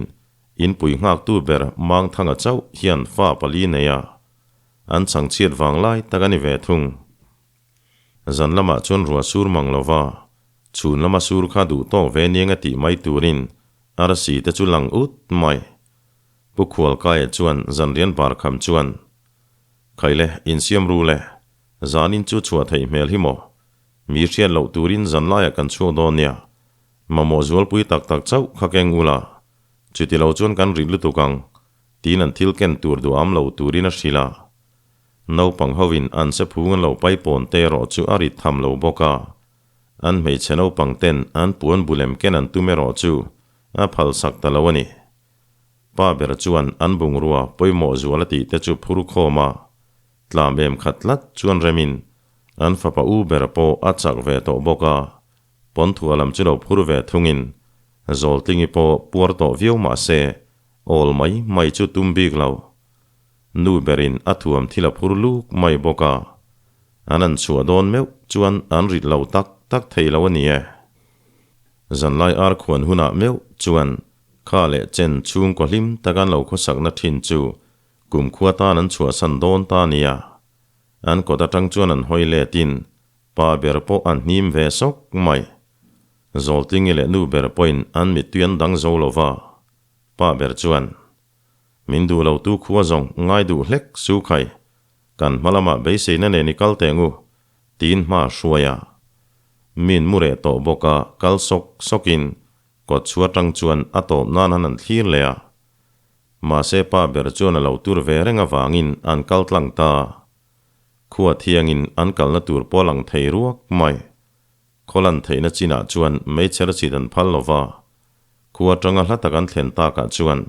inpui nghaktu ber Mangthanga chauh hian fa pali nei a, an chhangchhiat vang lai tak a ni ve thung. Zan lamah chuan ruah sur mang lo va, chhun lama sur kha duh tawk ve niang a tih mai turin arsi te chu lang ut mai. Pu Khualkaia chuan zanrian bar kham chuan, Khaile, insiam ru le, zanin chu chhuah theih hmel hi maw? Mi hriat loh turin zan laiah kan chhuak dawn nia, mamawh zualpui tak tak chauh kha keng ula, chuti lo chuan kan rit lutuk ang, tiin an thil ken tur duham lo turin a hrilh a. Naupang hovin an se phung an lo pai pawn te erawh chu a rit tham lo bawk a, an hmeichhe naupang ten an puan bulem ken an tum erawh chu a phalsak ta lo a ni. Pa ber chuan an bungrua pawimawh zual a tih te chu phur khawm a, tlam em khat tlat chuan remin an fapa u ber pawh a chak ve tawh bawk a, pawnthua lam chu lo phur ve thungin Zawltlingi pawh puar tawh viau mah se awl mai mai chu tum bik lo. Nu berin a thuam thil a phur luk mai bawk a, an an chhuah dawn meuh chuan an rit lo tak tak thei lo a ni e. Zanlai ar khuan hunah meuh chuan kha leh chen chhungkaw hlim tak an lo khawsakna thin chu kumkhua tan an chhuahsan dawn ta nia. An kawt atang chuan an hawi letin pa ber pawh an hnim ve sawk mai. Zawltlingi leh nu ber pawhin an mittui an dang zo lova, pa ber chuan, Min duh lo tu khua zawng ngai duh hlek su khai, kan hma lamah beiseina nen i kal teh ngu, tiin hma hruai a. Min mu reh tawh bawk a, kal sawk sawkin kawt chhuah atang chuan a tawp nan han an thlir leh a. Mahse pa ber chuan a lo tur ve reng avangin an kal tlang ta. Khua thiangin an kalna tur pawh a lang thei ruak mai. Khawlan theihna chinah chuan meichher chit an phal lo va, khua atanga hla tak an thlen takah chuan.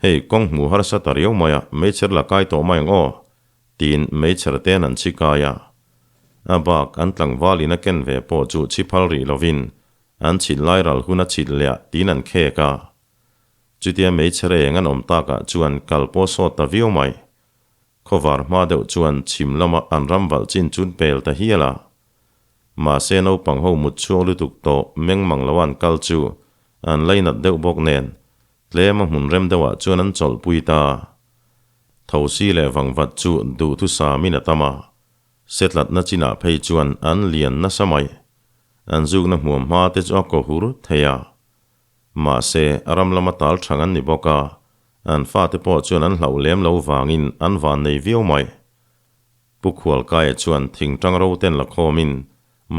Hei, kawng hmuh harsa ta riau mai a, meichher la kai tawh mai ang aw, tiin meichher ten an chhi kai a. A bak an tlangvalin a ken ve pawh chu chhi phal rih lovin an chhit lai ral hun a chhit leh a tiin an khek a. Chutia meichher eng an awm takah chuan kal pawh sawt ta viau mai. Khawvar hma deuh chuan chhim lama an ram valh chin chun pel ta hial a. Mahse naupang ho mut chhuak lutuk tawh meng mang lo an kal chu an lainat deuh bawk nen tlem a hmun rem deuhah chuan an chawlhpui ta. Thosi leh vangvat chu duhthusamin a tam a, setlatna chinah phei chuan an lian nasa mai. An zukna hmuam hma te chu a kaw hur thei a. Mahse, ram lama tal thang an ni bawk a, an fate pawh chuan an hlauh lem lo vangin an vannei viau mai. Pu Khualkaia chuan thingtang ro ten la khawmin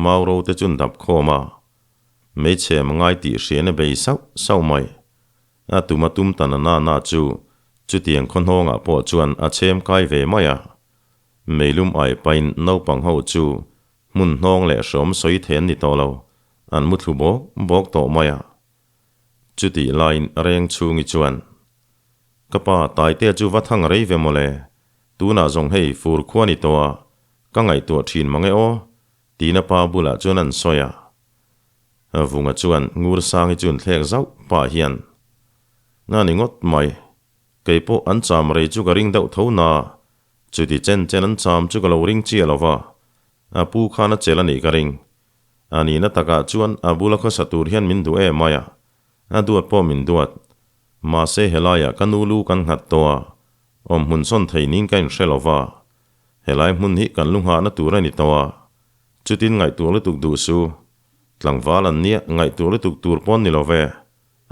mau ro te chun dap khawm a, hmeichhe mangai tih hrian a bei sauh sauh mai. A tum a tum ta na na na chu chutiang khaw hnawngah pawh chuan a chhem kai ve mai a. Meilum ai pain naupang ho chu hmun hnawng leh hrawm sawi thei an ni tawh lo, an mu thlu bawk bawk tawh mai a. Chutih laiin reng chhungi chuan, Ka pa, Taitea chu va thang rei ve mawle, tunah zawng hei fur khua ni tawh a, ka ngaihtuah thin mang e aw, tiin a pa bulah chuan an sawi a. Vunga chuan ngur sangi chun thlek zauh pah hian, Na ni ngawt mai, kei pawh an cham rei chu ka ring deuh tho na, chuti chen chen an cham chu ka lo ring chiah lo va, a pu khan a chelh a nih ka ring. A nihna takah chuan a bula khawsa tur hian min duh em mai a, a duat pawh min duat. Mahse helaiah ka nu lu kan nghat tawh a, awm hmun sawn thei niin ka inhre lo va, helai hmun hi kan lu nghahna tur a ni tawh a, Chutin ngaihtuah lutuk duh su, tlangval an nia ngaihtuah lutuk tur pawn ni lo ve,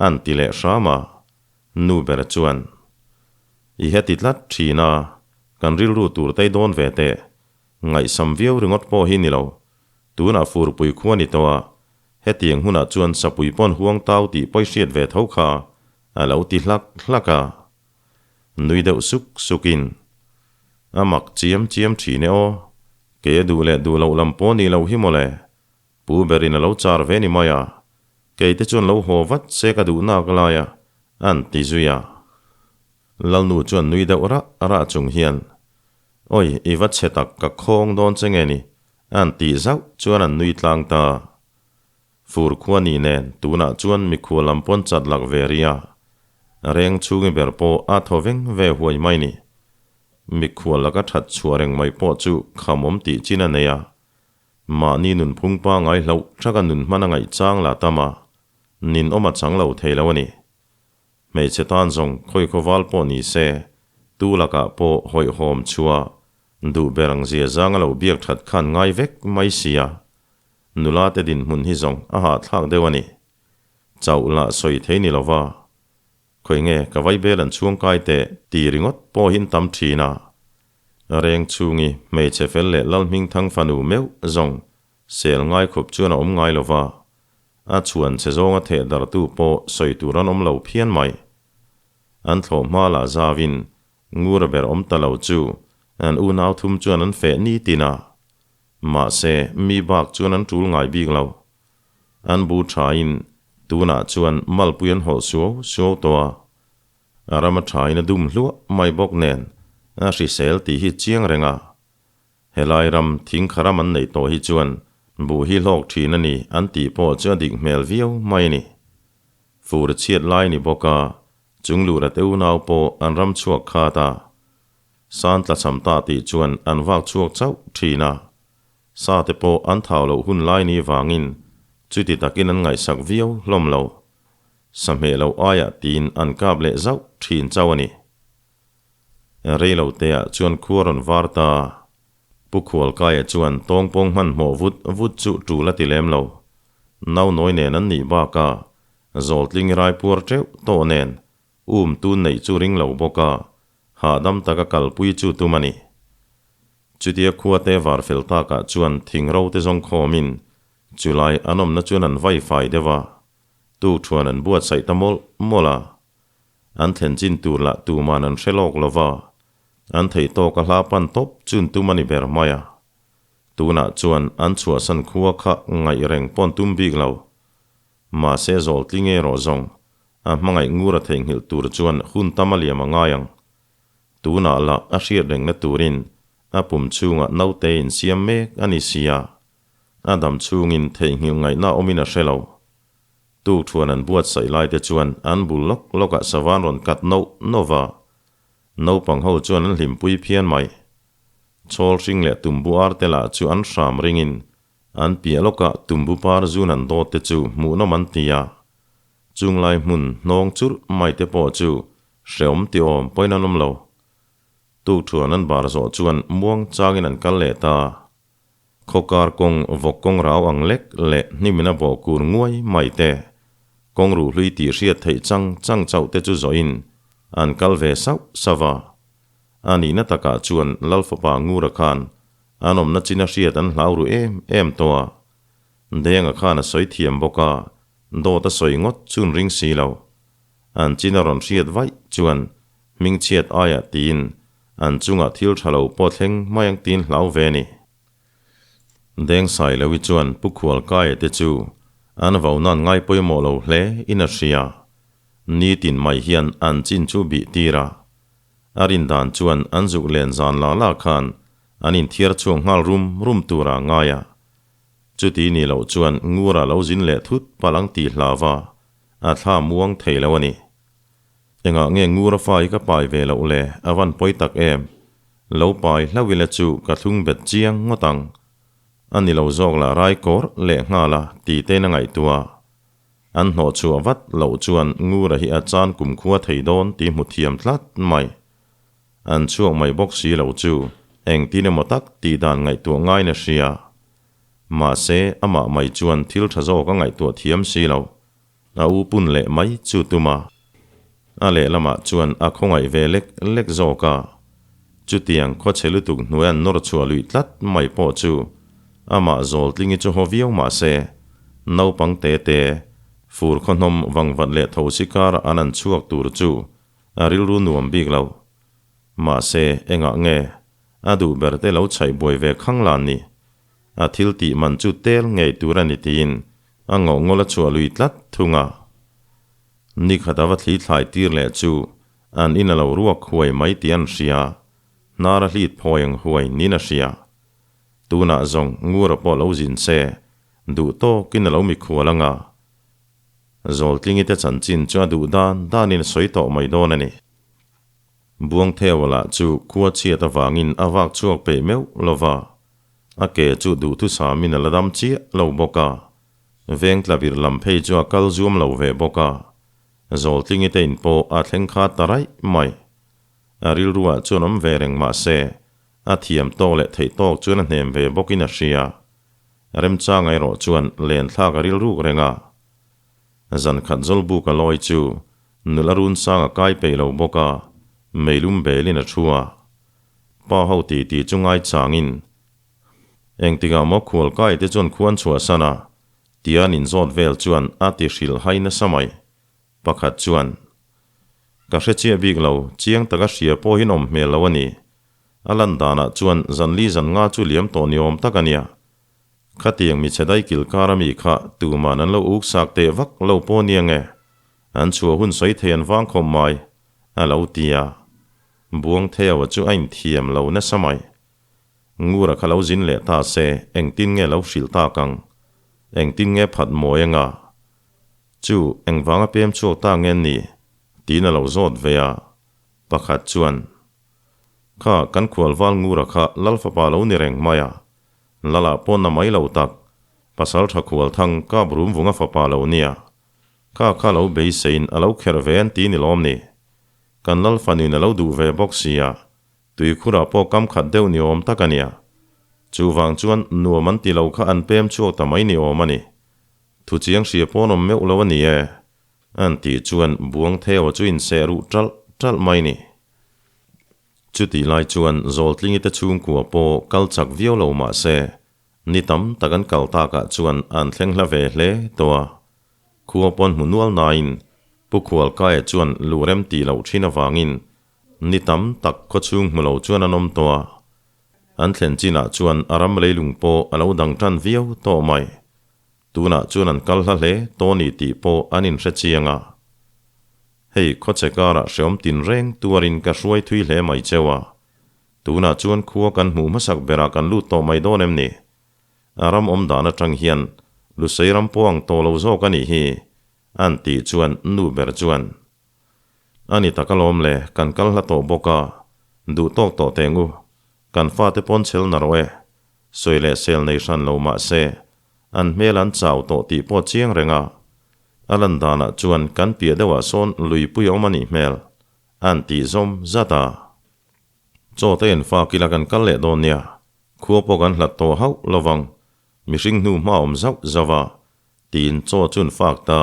an ti leh hram a. Nu ber chuan, I heti tlat thin a, kan rilru tur tei dawn ve teh, ngaihsam viau ringawt pawh hi ni lo, tunah furpui khua ni tawh a, hetiang hunah chuan sapui pawn huang tau tih pawi hriat ve tho kha, a lo ti hlak hlak a. Nui deuh suk sukin, A mak chiam chiam thin e aw, Kei a duh leh duh loh lam pawh nih loh hi mawle. Pu berin a lo char ve ni mai a, kei te chuan lo haw vat se ka duh nak lai a, an ti zui a. Lalnu chuan nui deuh rah rah chung hian, Oi, i va chhe tak ka khawng dawn che nge ni, an tih zauh chuan an nui tlang ta. Fur khua ni nen tunah chuan mikhua lam pawn chat lak ve rih a, reng chhungi ber pawh a thaw veng ve huai mai ni. Mikhual laka that chhuah reng mai pawh chu khamawm tih chin a nei a, mahni nunphung pangai hlauh thaka nun hman a ngaih chang lah tam a, ninawm a chang lo thei lo a ni. Hmeichhe tan zawng khawi khawval pawh ni se, tu lakah pawh hawihhawm chhuah duh ber ang zia zang a lo biak that khan ngai vek mai sia. Nula te dinhmun hi zawng a hahthlak deuh a ni. Chauh lah sawi thei ni lova, Khawi nge ka vaibel an chhuang kai teh ti ringawt pawhin tam thin a. Reng chhungi hmeichhe fel leh Lalhmingthang fanu meuh zawng sel ngai khup chuan a awm ngai lova, a chhuan chhe zawnga theh dartu pawh sawi tur an awm lo phian mai. An thlawh hma lah zauin ngura ber awm ta lo chu an unau thum chuan an feh nitin a. Mahse, mi bak chuan an tul ngai bik lo. An bu thain tunah chuan malpui an hawlh suau suau tawh a. A ram a thain a dum hluah mai bawk nen a hrisel tih hi chiang reng a. Helai ram thingkha ram an neih tawh hi chuan buh hi hlawk thin a ni an tih pawh chu a dik hmel viau mai a ni. Fur chhiat lai ni bawk a, chung lura te unau pawh an ram chhuak khat a. San tlachham ta tih chuan an vak chhuak chauh thin a. Sa te pawh an thau loh hun lai ni vangin chuti takin an ngaihsak viau hlawm lo. Sa hmeh loh aiah tiin an kap leh zauh thin chauh a ni. Rei lo teah chuan khua rawn var ta. Pu Khualkaia chuan tawngpawng hmanhmawh vut vut chu tul a ti lem lo. Naunawi nen an nih bakah zawltling rai puar teuh tawh nen um tun neih chu ring lo bawk a, hahdam taka kalpui chu tum a ni. Chutia khuate var fel takah chuan thing ro te zawng khawmin chulai an awmna chuan an vai fai deuh a, tukthuan an buatsaih ta mawlh mawlh a. An thlen chin tur lah tuman an hre lawk lo va, an theih tawk a hla pan tawp chun tum a ni ber mai a. Tunah chuan an chhuahsan khua kha ngaih reng pawn tum bik lo. Mahse zawltling erawh zawng. A hmangaih ngur a theihnghilh tur chuan hun tam a liam a ngai ang. Tunah lah a hriat rengna turin a pum chhungah naute insiam mek a ni si a, a dam chhungin theihnghilh ngaihna awmin a hre lo. Tukthuan an buatsaih laite chuan an bul lawk lawkah savan rawn kat noh noh va, naupang ho chuan an hlimpui phian mai. Chawl hring leh tumbu ar te lah chu an hram ringin an piah lawkah tumbu par zun an dawt te chu hmuhnawm an ti a. Chunglai hmun hnawng churh mai te pawh chu hreawm ti awm pawhin an awm lo. Tukthuan an bar zawh chuan muang changin an kal leh ta. Khawkar kawng vawk kawng rau ang lek leh hnimin a bawh kur nguai mai te, kawng ruh hlui tih hriat theih chang chang chauh te chu zawhin an kal ve sauh sauh a. A nihna takah chuan Lalfapa Ngura khan an awmna chin a hriat an hlau ru em em tawh a. Denga khan a sawi thiam bawk a, dawt a sawi ngawt chun ring si lo. An chin a rawn hriat vaih chuan hmingchhiat aiah tiin an chungah thil tha lo pawh thleng mai ang tiin hlau ve a ni. Deng Sailovi chuan Pu Khualkaia te chu an vo nan ngai pawimawh lo hle in a hria. Nitin mai hian an chin chu bih tir a. A rin dan chuan an zuk len zan la la khan an inthiar chhuak nghal rum rum tura ngai a. Chuti ni loh chuan Ngura lo zin leh thut palh ang tih hlau a, a thla muang thei lo a ni. Engah nge Ngura fa hi ka pai ve loh le, a van pawi tak em? Lo pai hlauh ila chu ka thlung bet chiang ngawt ang. A ni lo zawk lah rai kawr leh nghal a ti tein a ngaihtuah. An hnawh chhuah vat loh chuan Ngura hi a chan kumkhua thei dawn tih hmu thiam tlat mai. An chhuak mai bawk si lo chu engtin emaw tak tih dan ngaihtuah ngaiin a hria. Mahse, amah mai chuan thil tha zawk a ngaihtuah thiam si lo. A u pun leh mai chu tum a. A lehlamah chuan a khawngaih ve lek lek zawk a. Chutiang khawchhe lutuk hnuai an nawr chhuah luih tlat mai pawh chu amah Zawltlingi chu haw viau mah se, naupang te te, fur khawhnawm vangvat leh thosi karah an an chhuak tur chu a rilru nuam bik lo. Mahse, engah nge a duh ber te lo chhaih buai ve khang lan ni? A thil tih man chu tel ngei tur a ni tiin a ngawh ngawl a chhuah lui tlat thung a. Ni khat a va thli thlai tir leh chu an in a lo ruak huai mai tih an hria, hnar a hlit phawi ang huai niin a hria. Tunah zawng Ngura pawh lo zin se, duh tawkin a lo mikhual ang a. Zawltlingi te chanchin chu a duh dan danin a sawi tawh mai dawn a ni. Buangtheu lah chu khua chhiat avangin a vak chhuak peih meuh lo va, a ke chu duhthusamin a la dam chiah lo bawk a, veng tlavir lam phei chu a kal zuam lo ve bawk a, Zawltlingi te in pawh a thleng kha ta raih mai. A rilruah chuan awm ve reng mah se, a thiam tawk leh theih tawk chuan a hnem ve bawkin a hria. Remchanga erawh chuan len thlak a rilruk reng a. Zan khat zawlbuk a lawi chu nula run sang a kai peih lo bawk a, meilum belin a thu a. Pa ho ti ti chu ngai changin, Engtikah maw khual kai te chuan khuan chhuahsan a? tia an inzawt vel chuan a ti hrilh hai nasa mai. Pakhat chuan, Ka hre chiah bik lo, chiang taka hria pawh hi nawm hmel lo a ni. A lan danah chuan zanli zan nga chu liam tawh ni awm tak a nia. Khatiang michhe dai kil kar ami kha tuman an lo uk sak teh vak lo pawh nia nge? An chhuah hun sawi thei an vang khawp mai, a lo ti a. Buangtheo chu a inthiam lo nasa mai. Ngura kha lo zin leh ta se engtin nge lo hrilh tak ang? Engtin nge phat mawi anga? Chu engvanga pem chhuak ta nge ni? Tiin a lo zawt ve a. Pakhat chuan, Kha kan khualval Ngura kha Lal fapa lo ni reng mai a, Lala pawh na mai lo tak, pasal tha khual thang kap rum vunga fapa lo nia. Kha kha lo beiseiin a lo kherh ve an ti ni lawm ni? Kan Lal fanuin a lo duh ve bawk sia, tuikhurah pawh kam khat deuh ni awm tak a nia. Chuvang chuan nuam an ti lo kha an pem chhuak ta mai ni awm a ni. Thu chiang hria pawn awm meuh lo a ni e. An tih chuan Buangtheo chu inseh ruh ṭalh ṭalh mai ni. Chutih lai chuan Zawltlingi te chhungkua pawh kal chak viau lo mah se, ni tam tak an kal takah chuan an thleng hla ve hle tawh a. Khua pawn hmu nual nain Pu Khualkaia chuan lu rem tih loh thin avangin ni tam tak khawchhung hmu lo chuan an awm tawh a. An thlen chinah chuan a ram leilung pawh a lo dang tan viau tawh mai. Tunah chuan an kal hla hle tawh ni tih pawh an inhre chiang a. Hei khawchhe karah hreawm tinreng tuarin ka hruai thui hle mai cheu a. Tunah chuan khua kan hmuh hmasak berah kan lut tawh mai dawn em ni? A ram awm dan atang hian Lusei ram pawh ang tawh lo zawk a nih hi, an tih chuan nu ber chuan, A ni tak alawm le, kan kal hla tawh bawk a, duh tawk tawh teng u, kan fate pawn chhel na rawh e, sawi leh sel nei hran lo mah se, an hmel an chau tawh tih pawh chiang reng a, a lan danah chuan kan piah deuhah sawn luipui a awm a nih hmel, an tih zawm zat a. Chaw te en fak ila kan kal leh dawn nia, khua pawh kan hlat tawh hauh lovang, mihring hnu hma awm zauh zauh a, tiin chaw chu an fak ta.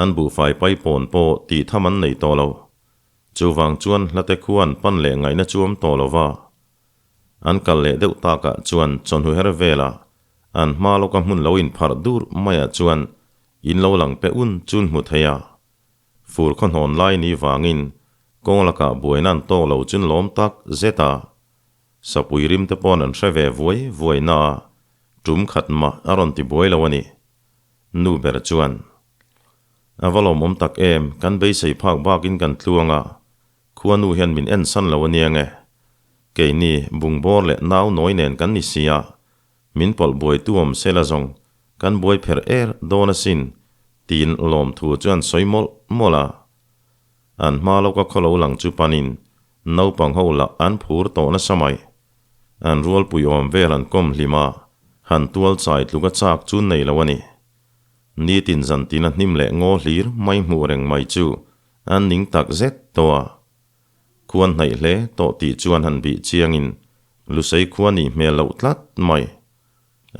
An buhfai pai pawn pawh tih tham an nei tawh lo. Chuvang chuan hlate khua an pan leh ngaihna chu awm tawh lova. An kal leh deuh takah chuan chawhnu her velah an hma lawka hmun lo inpharh dur maiah chuan in lo lang pe un chu an hmu thei a. Fur khaw hnawn lai ni vangin kawng lakah buaina an tawk lo chun lawm tak zet a, sapui rim te pawn an hre ve vuai vuai na a, tum khat mah a rawn ti buai lo a ni. Nu ber chuan, A va lawmawm tak em, kan beisei phak bakin kan tluang a, khua nu hian min en san lo a nia nge. Keini bungbawr leh nau nawi nen kan ni si a, Min pawlh buaitu awm sela zawng kan buai pherh er dawn asin tiin lawmthu chu an sawi mawlh mawlh a. An hma lawka khaw lo lang chu panin naupang ho lah an phur tawh nasa mai. An rualpui awm vel an kawm hlim a, han tual chai tluka chak chu nei lo a ni. Nitin zantin a hnim leh ngaw hlir mai hmuh reng mai chu an ning tak zet tawh a. Khuan hnaih hle tawh tih chuan han bih chiangin Lusei khua nih hmel loh tlat mai.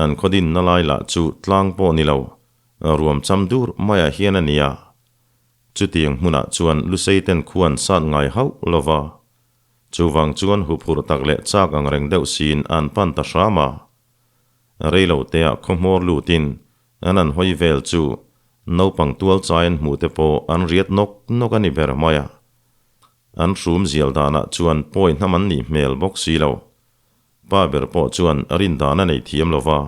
An khaw dinna lai lah chu tlang pawh ni lo, ruam cham dur maiah hian a ni a. Chutiang hmunah chuan Lusei ten khua an sat ngai hauh lo va. Chuvang chuan huphurh tak leh chak ang reng deuh siin an pan ta hram a. Reilo teah khaw hmawr lutin an an hawi vel chu naupang tual chai an hmuh te pawh an riat nawk nawk a ni ber mai a. An hrum zial danah chuan pawi hnam an nih hmel bawk si lo. Pa ber pawh chuan rin dan a nei thiam lo va.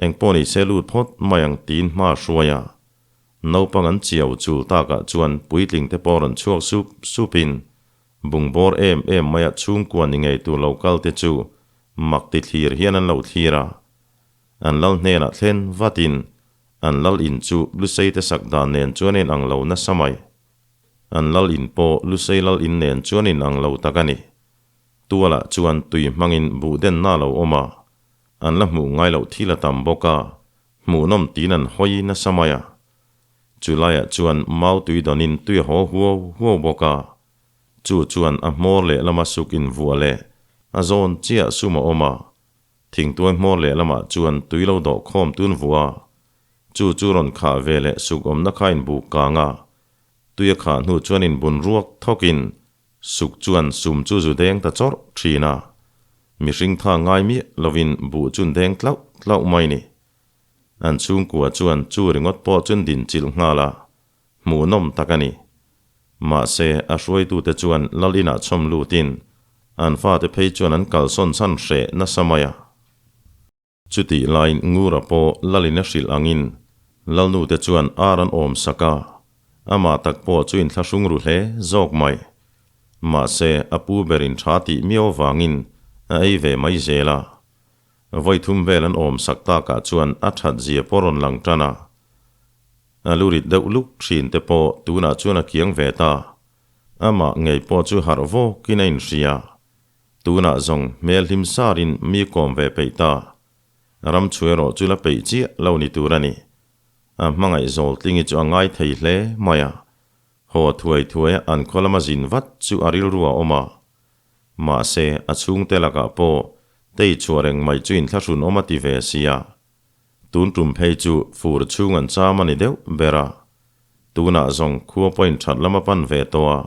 Eng pawh ni se lut phawt mai ang tiin hma hruai a. Naupang an chiau chul takah chuan puitling te pawh rawn chhuak sup supin bungbawr em em maia chhungkua ni ngei tur lo kal te chu mak ti thlir hian an lo thlir a. An lal hnenah thlen vatin an lal in chu Lusei te sak dan nen chuan a inang lo nasa mai. An lal in pawh Lusei lal in nen chuan in ang lo tak a ni. Tualah chuan tui hmangin buh denna a lo awm a, an la hmuh ngai loh thil a tam bawk a, hmuhnawm tiin an hawi nasa mai a. Chu laiah chuan mau tui dawnin tui a haw huau huau bawk a, chu chuan a hmawr lehlam a suk in vuah leh a zawn chiah sum a awm a, thingtuai hmawr lehlamah chuan tui lo dawh khawm tun vuah a, chu chu rawn khah ve leh suk awmna kha inbuk kang a, Tui a khah hnu chuan in bun ruak thawkin suk chuan sum chu zu deng ta chawrh thin a, mihring tha ngai miah lovin buh chun deng tlauh tlauh mai ni. An chhungkua chuan chu ringawt pawh chun din chilh nghal a, hmuhnawm tak a ni. Mahse, a hruaitute chuan lal inah chhawm lutin an fate phei chuan an kalsawn chhan hreh nasa mai a. Chutih laiin Ngura pawh Lalin a hrilh angin Lalnute chuan ar an awm sak a, amah tak pawh chu inthlahrung ru hle zawk mai. Mahse, a pu berin tha tih miau avangin a ei ve mai zel a. Vawi thum vel an awm sak takah chuan a that zia pawh rawn lang tan a. A lu rit deuh luk thin te pawh tunah chuan a kiang ve ta. Amah ngei pawh chu harh vawkin a inhria. Tunah zawng hmel hlim sarin mi kawm ve peih ta. Ram chu erawh chu la peih chiah lo ni tur a ni. A hmangaih zawl tlingi chu a ngai thei hle mai a. Haw thuai thuai a an khaw lama zin vat chu a rilru a awm a. Mahse, a chhungte lakah pawh tei chhuah reng mai chu inthlahrun awm a ti ve sia. Tun tum phei chu fur chhung an cham a ni deuh ber a. Tunah zawng khua pawhin that lama pan ve tawh a.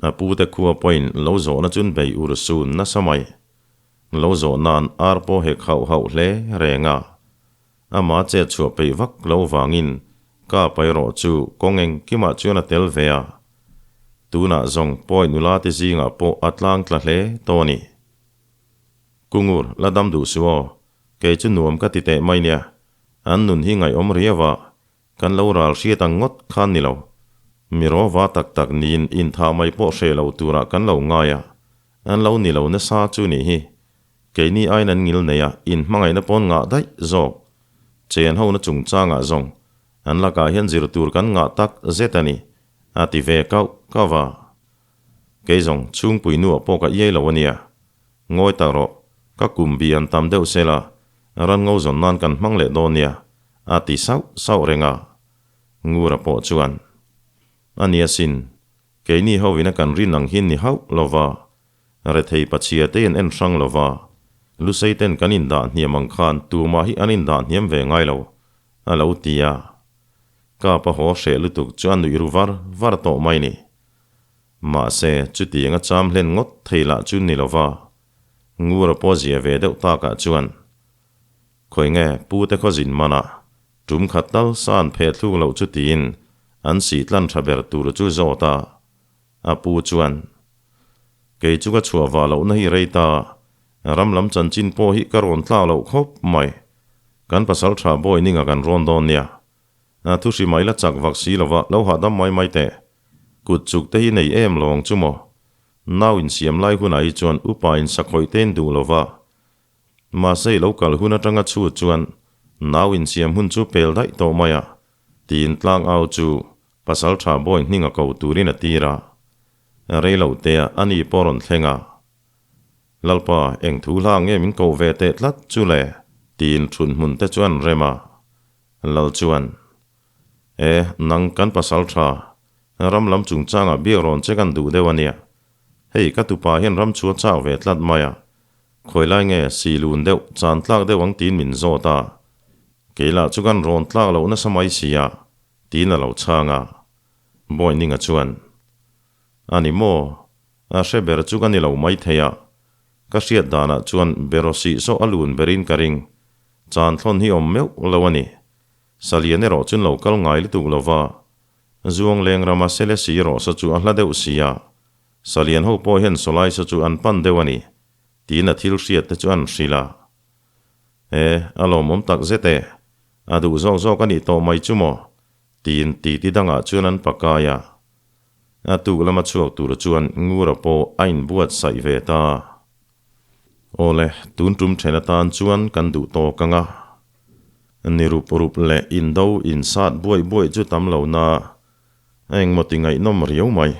A pute khua pawhin lo zawhna chun bei ur sun nasa mai. Lo zawh nan ar pawh hek hauh hauh hle reng a. Ama chet chhuah peih vak lo vangin ka pai rawh chu kawng engkimah chuan a tel ve a. Tunah zawng pawi nula te zingah pawh a tlang tla hle tawh a ni. Kungur, la dam duh suh aw. Kei chu nuam ka ti teh mai nia. An nun hi ngaihawm riau a, kan lo ral hriat ang ngawt khan ni lo. Mi rawva tak tak niin intha mai pawh hre lo turah kan lo ngai a, an lo ni lo nasa chu nih hi. Keini aiin an ngil nei a, inhmangaihna pawn ngah daih zawk. Chen hona chungchangah zawng an lakah hian zir tur kan ngah tak zet a ni, a ti ve kauh kauh a. Kei zawng chhungpui nuah pawh ka iai lo a nia. Ngawi tak rawh, ka kum bi an tam deuh sela, ran ngo zawn nan kan hmang leh dawn nia, a ti sauh sauh reng a. Ngura pawh chuan, A nia sin, keini ho ina kan rin ang hi ni hauh lova, rethei pachhia te in en hrang lova, lusei ten kan indah hniam ang khan tumah hi an indah hniam ve ngai lo, a lo ti a. Kapa haw hreh lutuk chu a nuih ru var var tawh mai ni. Mahse, chutianga cham hlen ngawt thei lah chu ni lova, Ngura pawh zia ve deuh takah chuan, Khawi nge Pu te khaw zin manah tum khat tal san phe thluk loh chu tiin an sih tlan tha ber tur chu zawt a. A pu chuan, Kei chu ka chhuah vah lohna hi rei ta, ram lam chanchin pawh hi ka rawn tlak loh khawp mai. Kan pasal tha bawi ninga kan rawn dawn nia. A thu hri mai la chak vak si lova lo hahdam mai mai teh. Kut chuk te hi nei em lawng chu maw? Nau insiam lai hunah hi chuan upa in sakhawih te in duh lova. Mahse i lo kal hun atanga chhut chuan nau insiam hun chu pel daih tawh mai a, tiin tlang au chu pasal tha bawi hning a ko turin a tir a. Rei lo te a ani pawh rawn thleng a. Lalpa, eng thu hla nge min ko ve teh tlat chu le? tiin thun hmun te chuan rem a. Lal chuan, E, nang kan pasal tha, ram lam chungchangah biak rawn che kan duh deuh a nia. Hei, ka tupa hian ram chu a chak ve tlat mai a. Khawi lai nge si lun deuh, chan tlak deuh ang tiin min zawt a. Kei lah chu kan rawn tlak loh nasa mai si a, tiin a lo chhang a. Bawininga chuan, A ni maw? A hre ber chu ka ni lo maithei a. Ka hriat danah chuan Berosih saw a lun berin ka ring. Chan thlawn hi awm meuh lo a ni. Salian erawh chun lo kal ngai lutuk lo va. Zuang leng rama sele si rawh saw chu a hla deuh si a. Salian ho pawh hian sawlai saw chu an pan deuh a ni, tiin a thil hriat te chu an hrilh a. E, a lawmawm tak zet e. A duh zawk zawk a nih tawh mai chu maw? tiin titi dangah chuan an pakai a. A tuk lama chhuak tur chuan Ngura pawh a inbuatsaih ve ta. Awle, tun tum then atan chuan kan duh tawk ang a. Ni rup rup leh indo insat buaih buaih chu tam lo na, a engmaw ti ngaihnawm riau mai.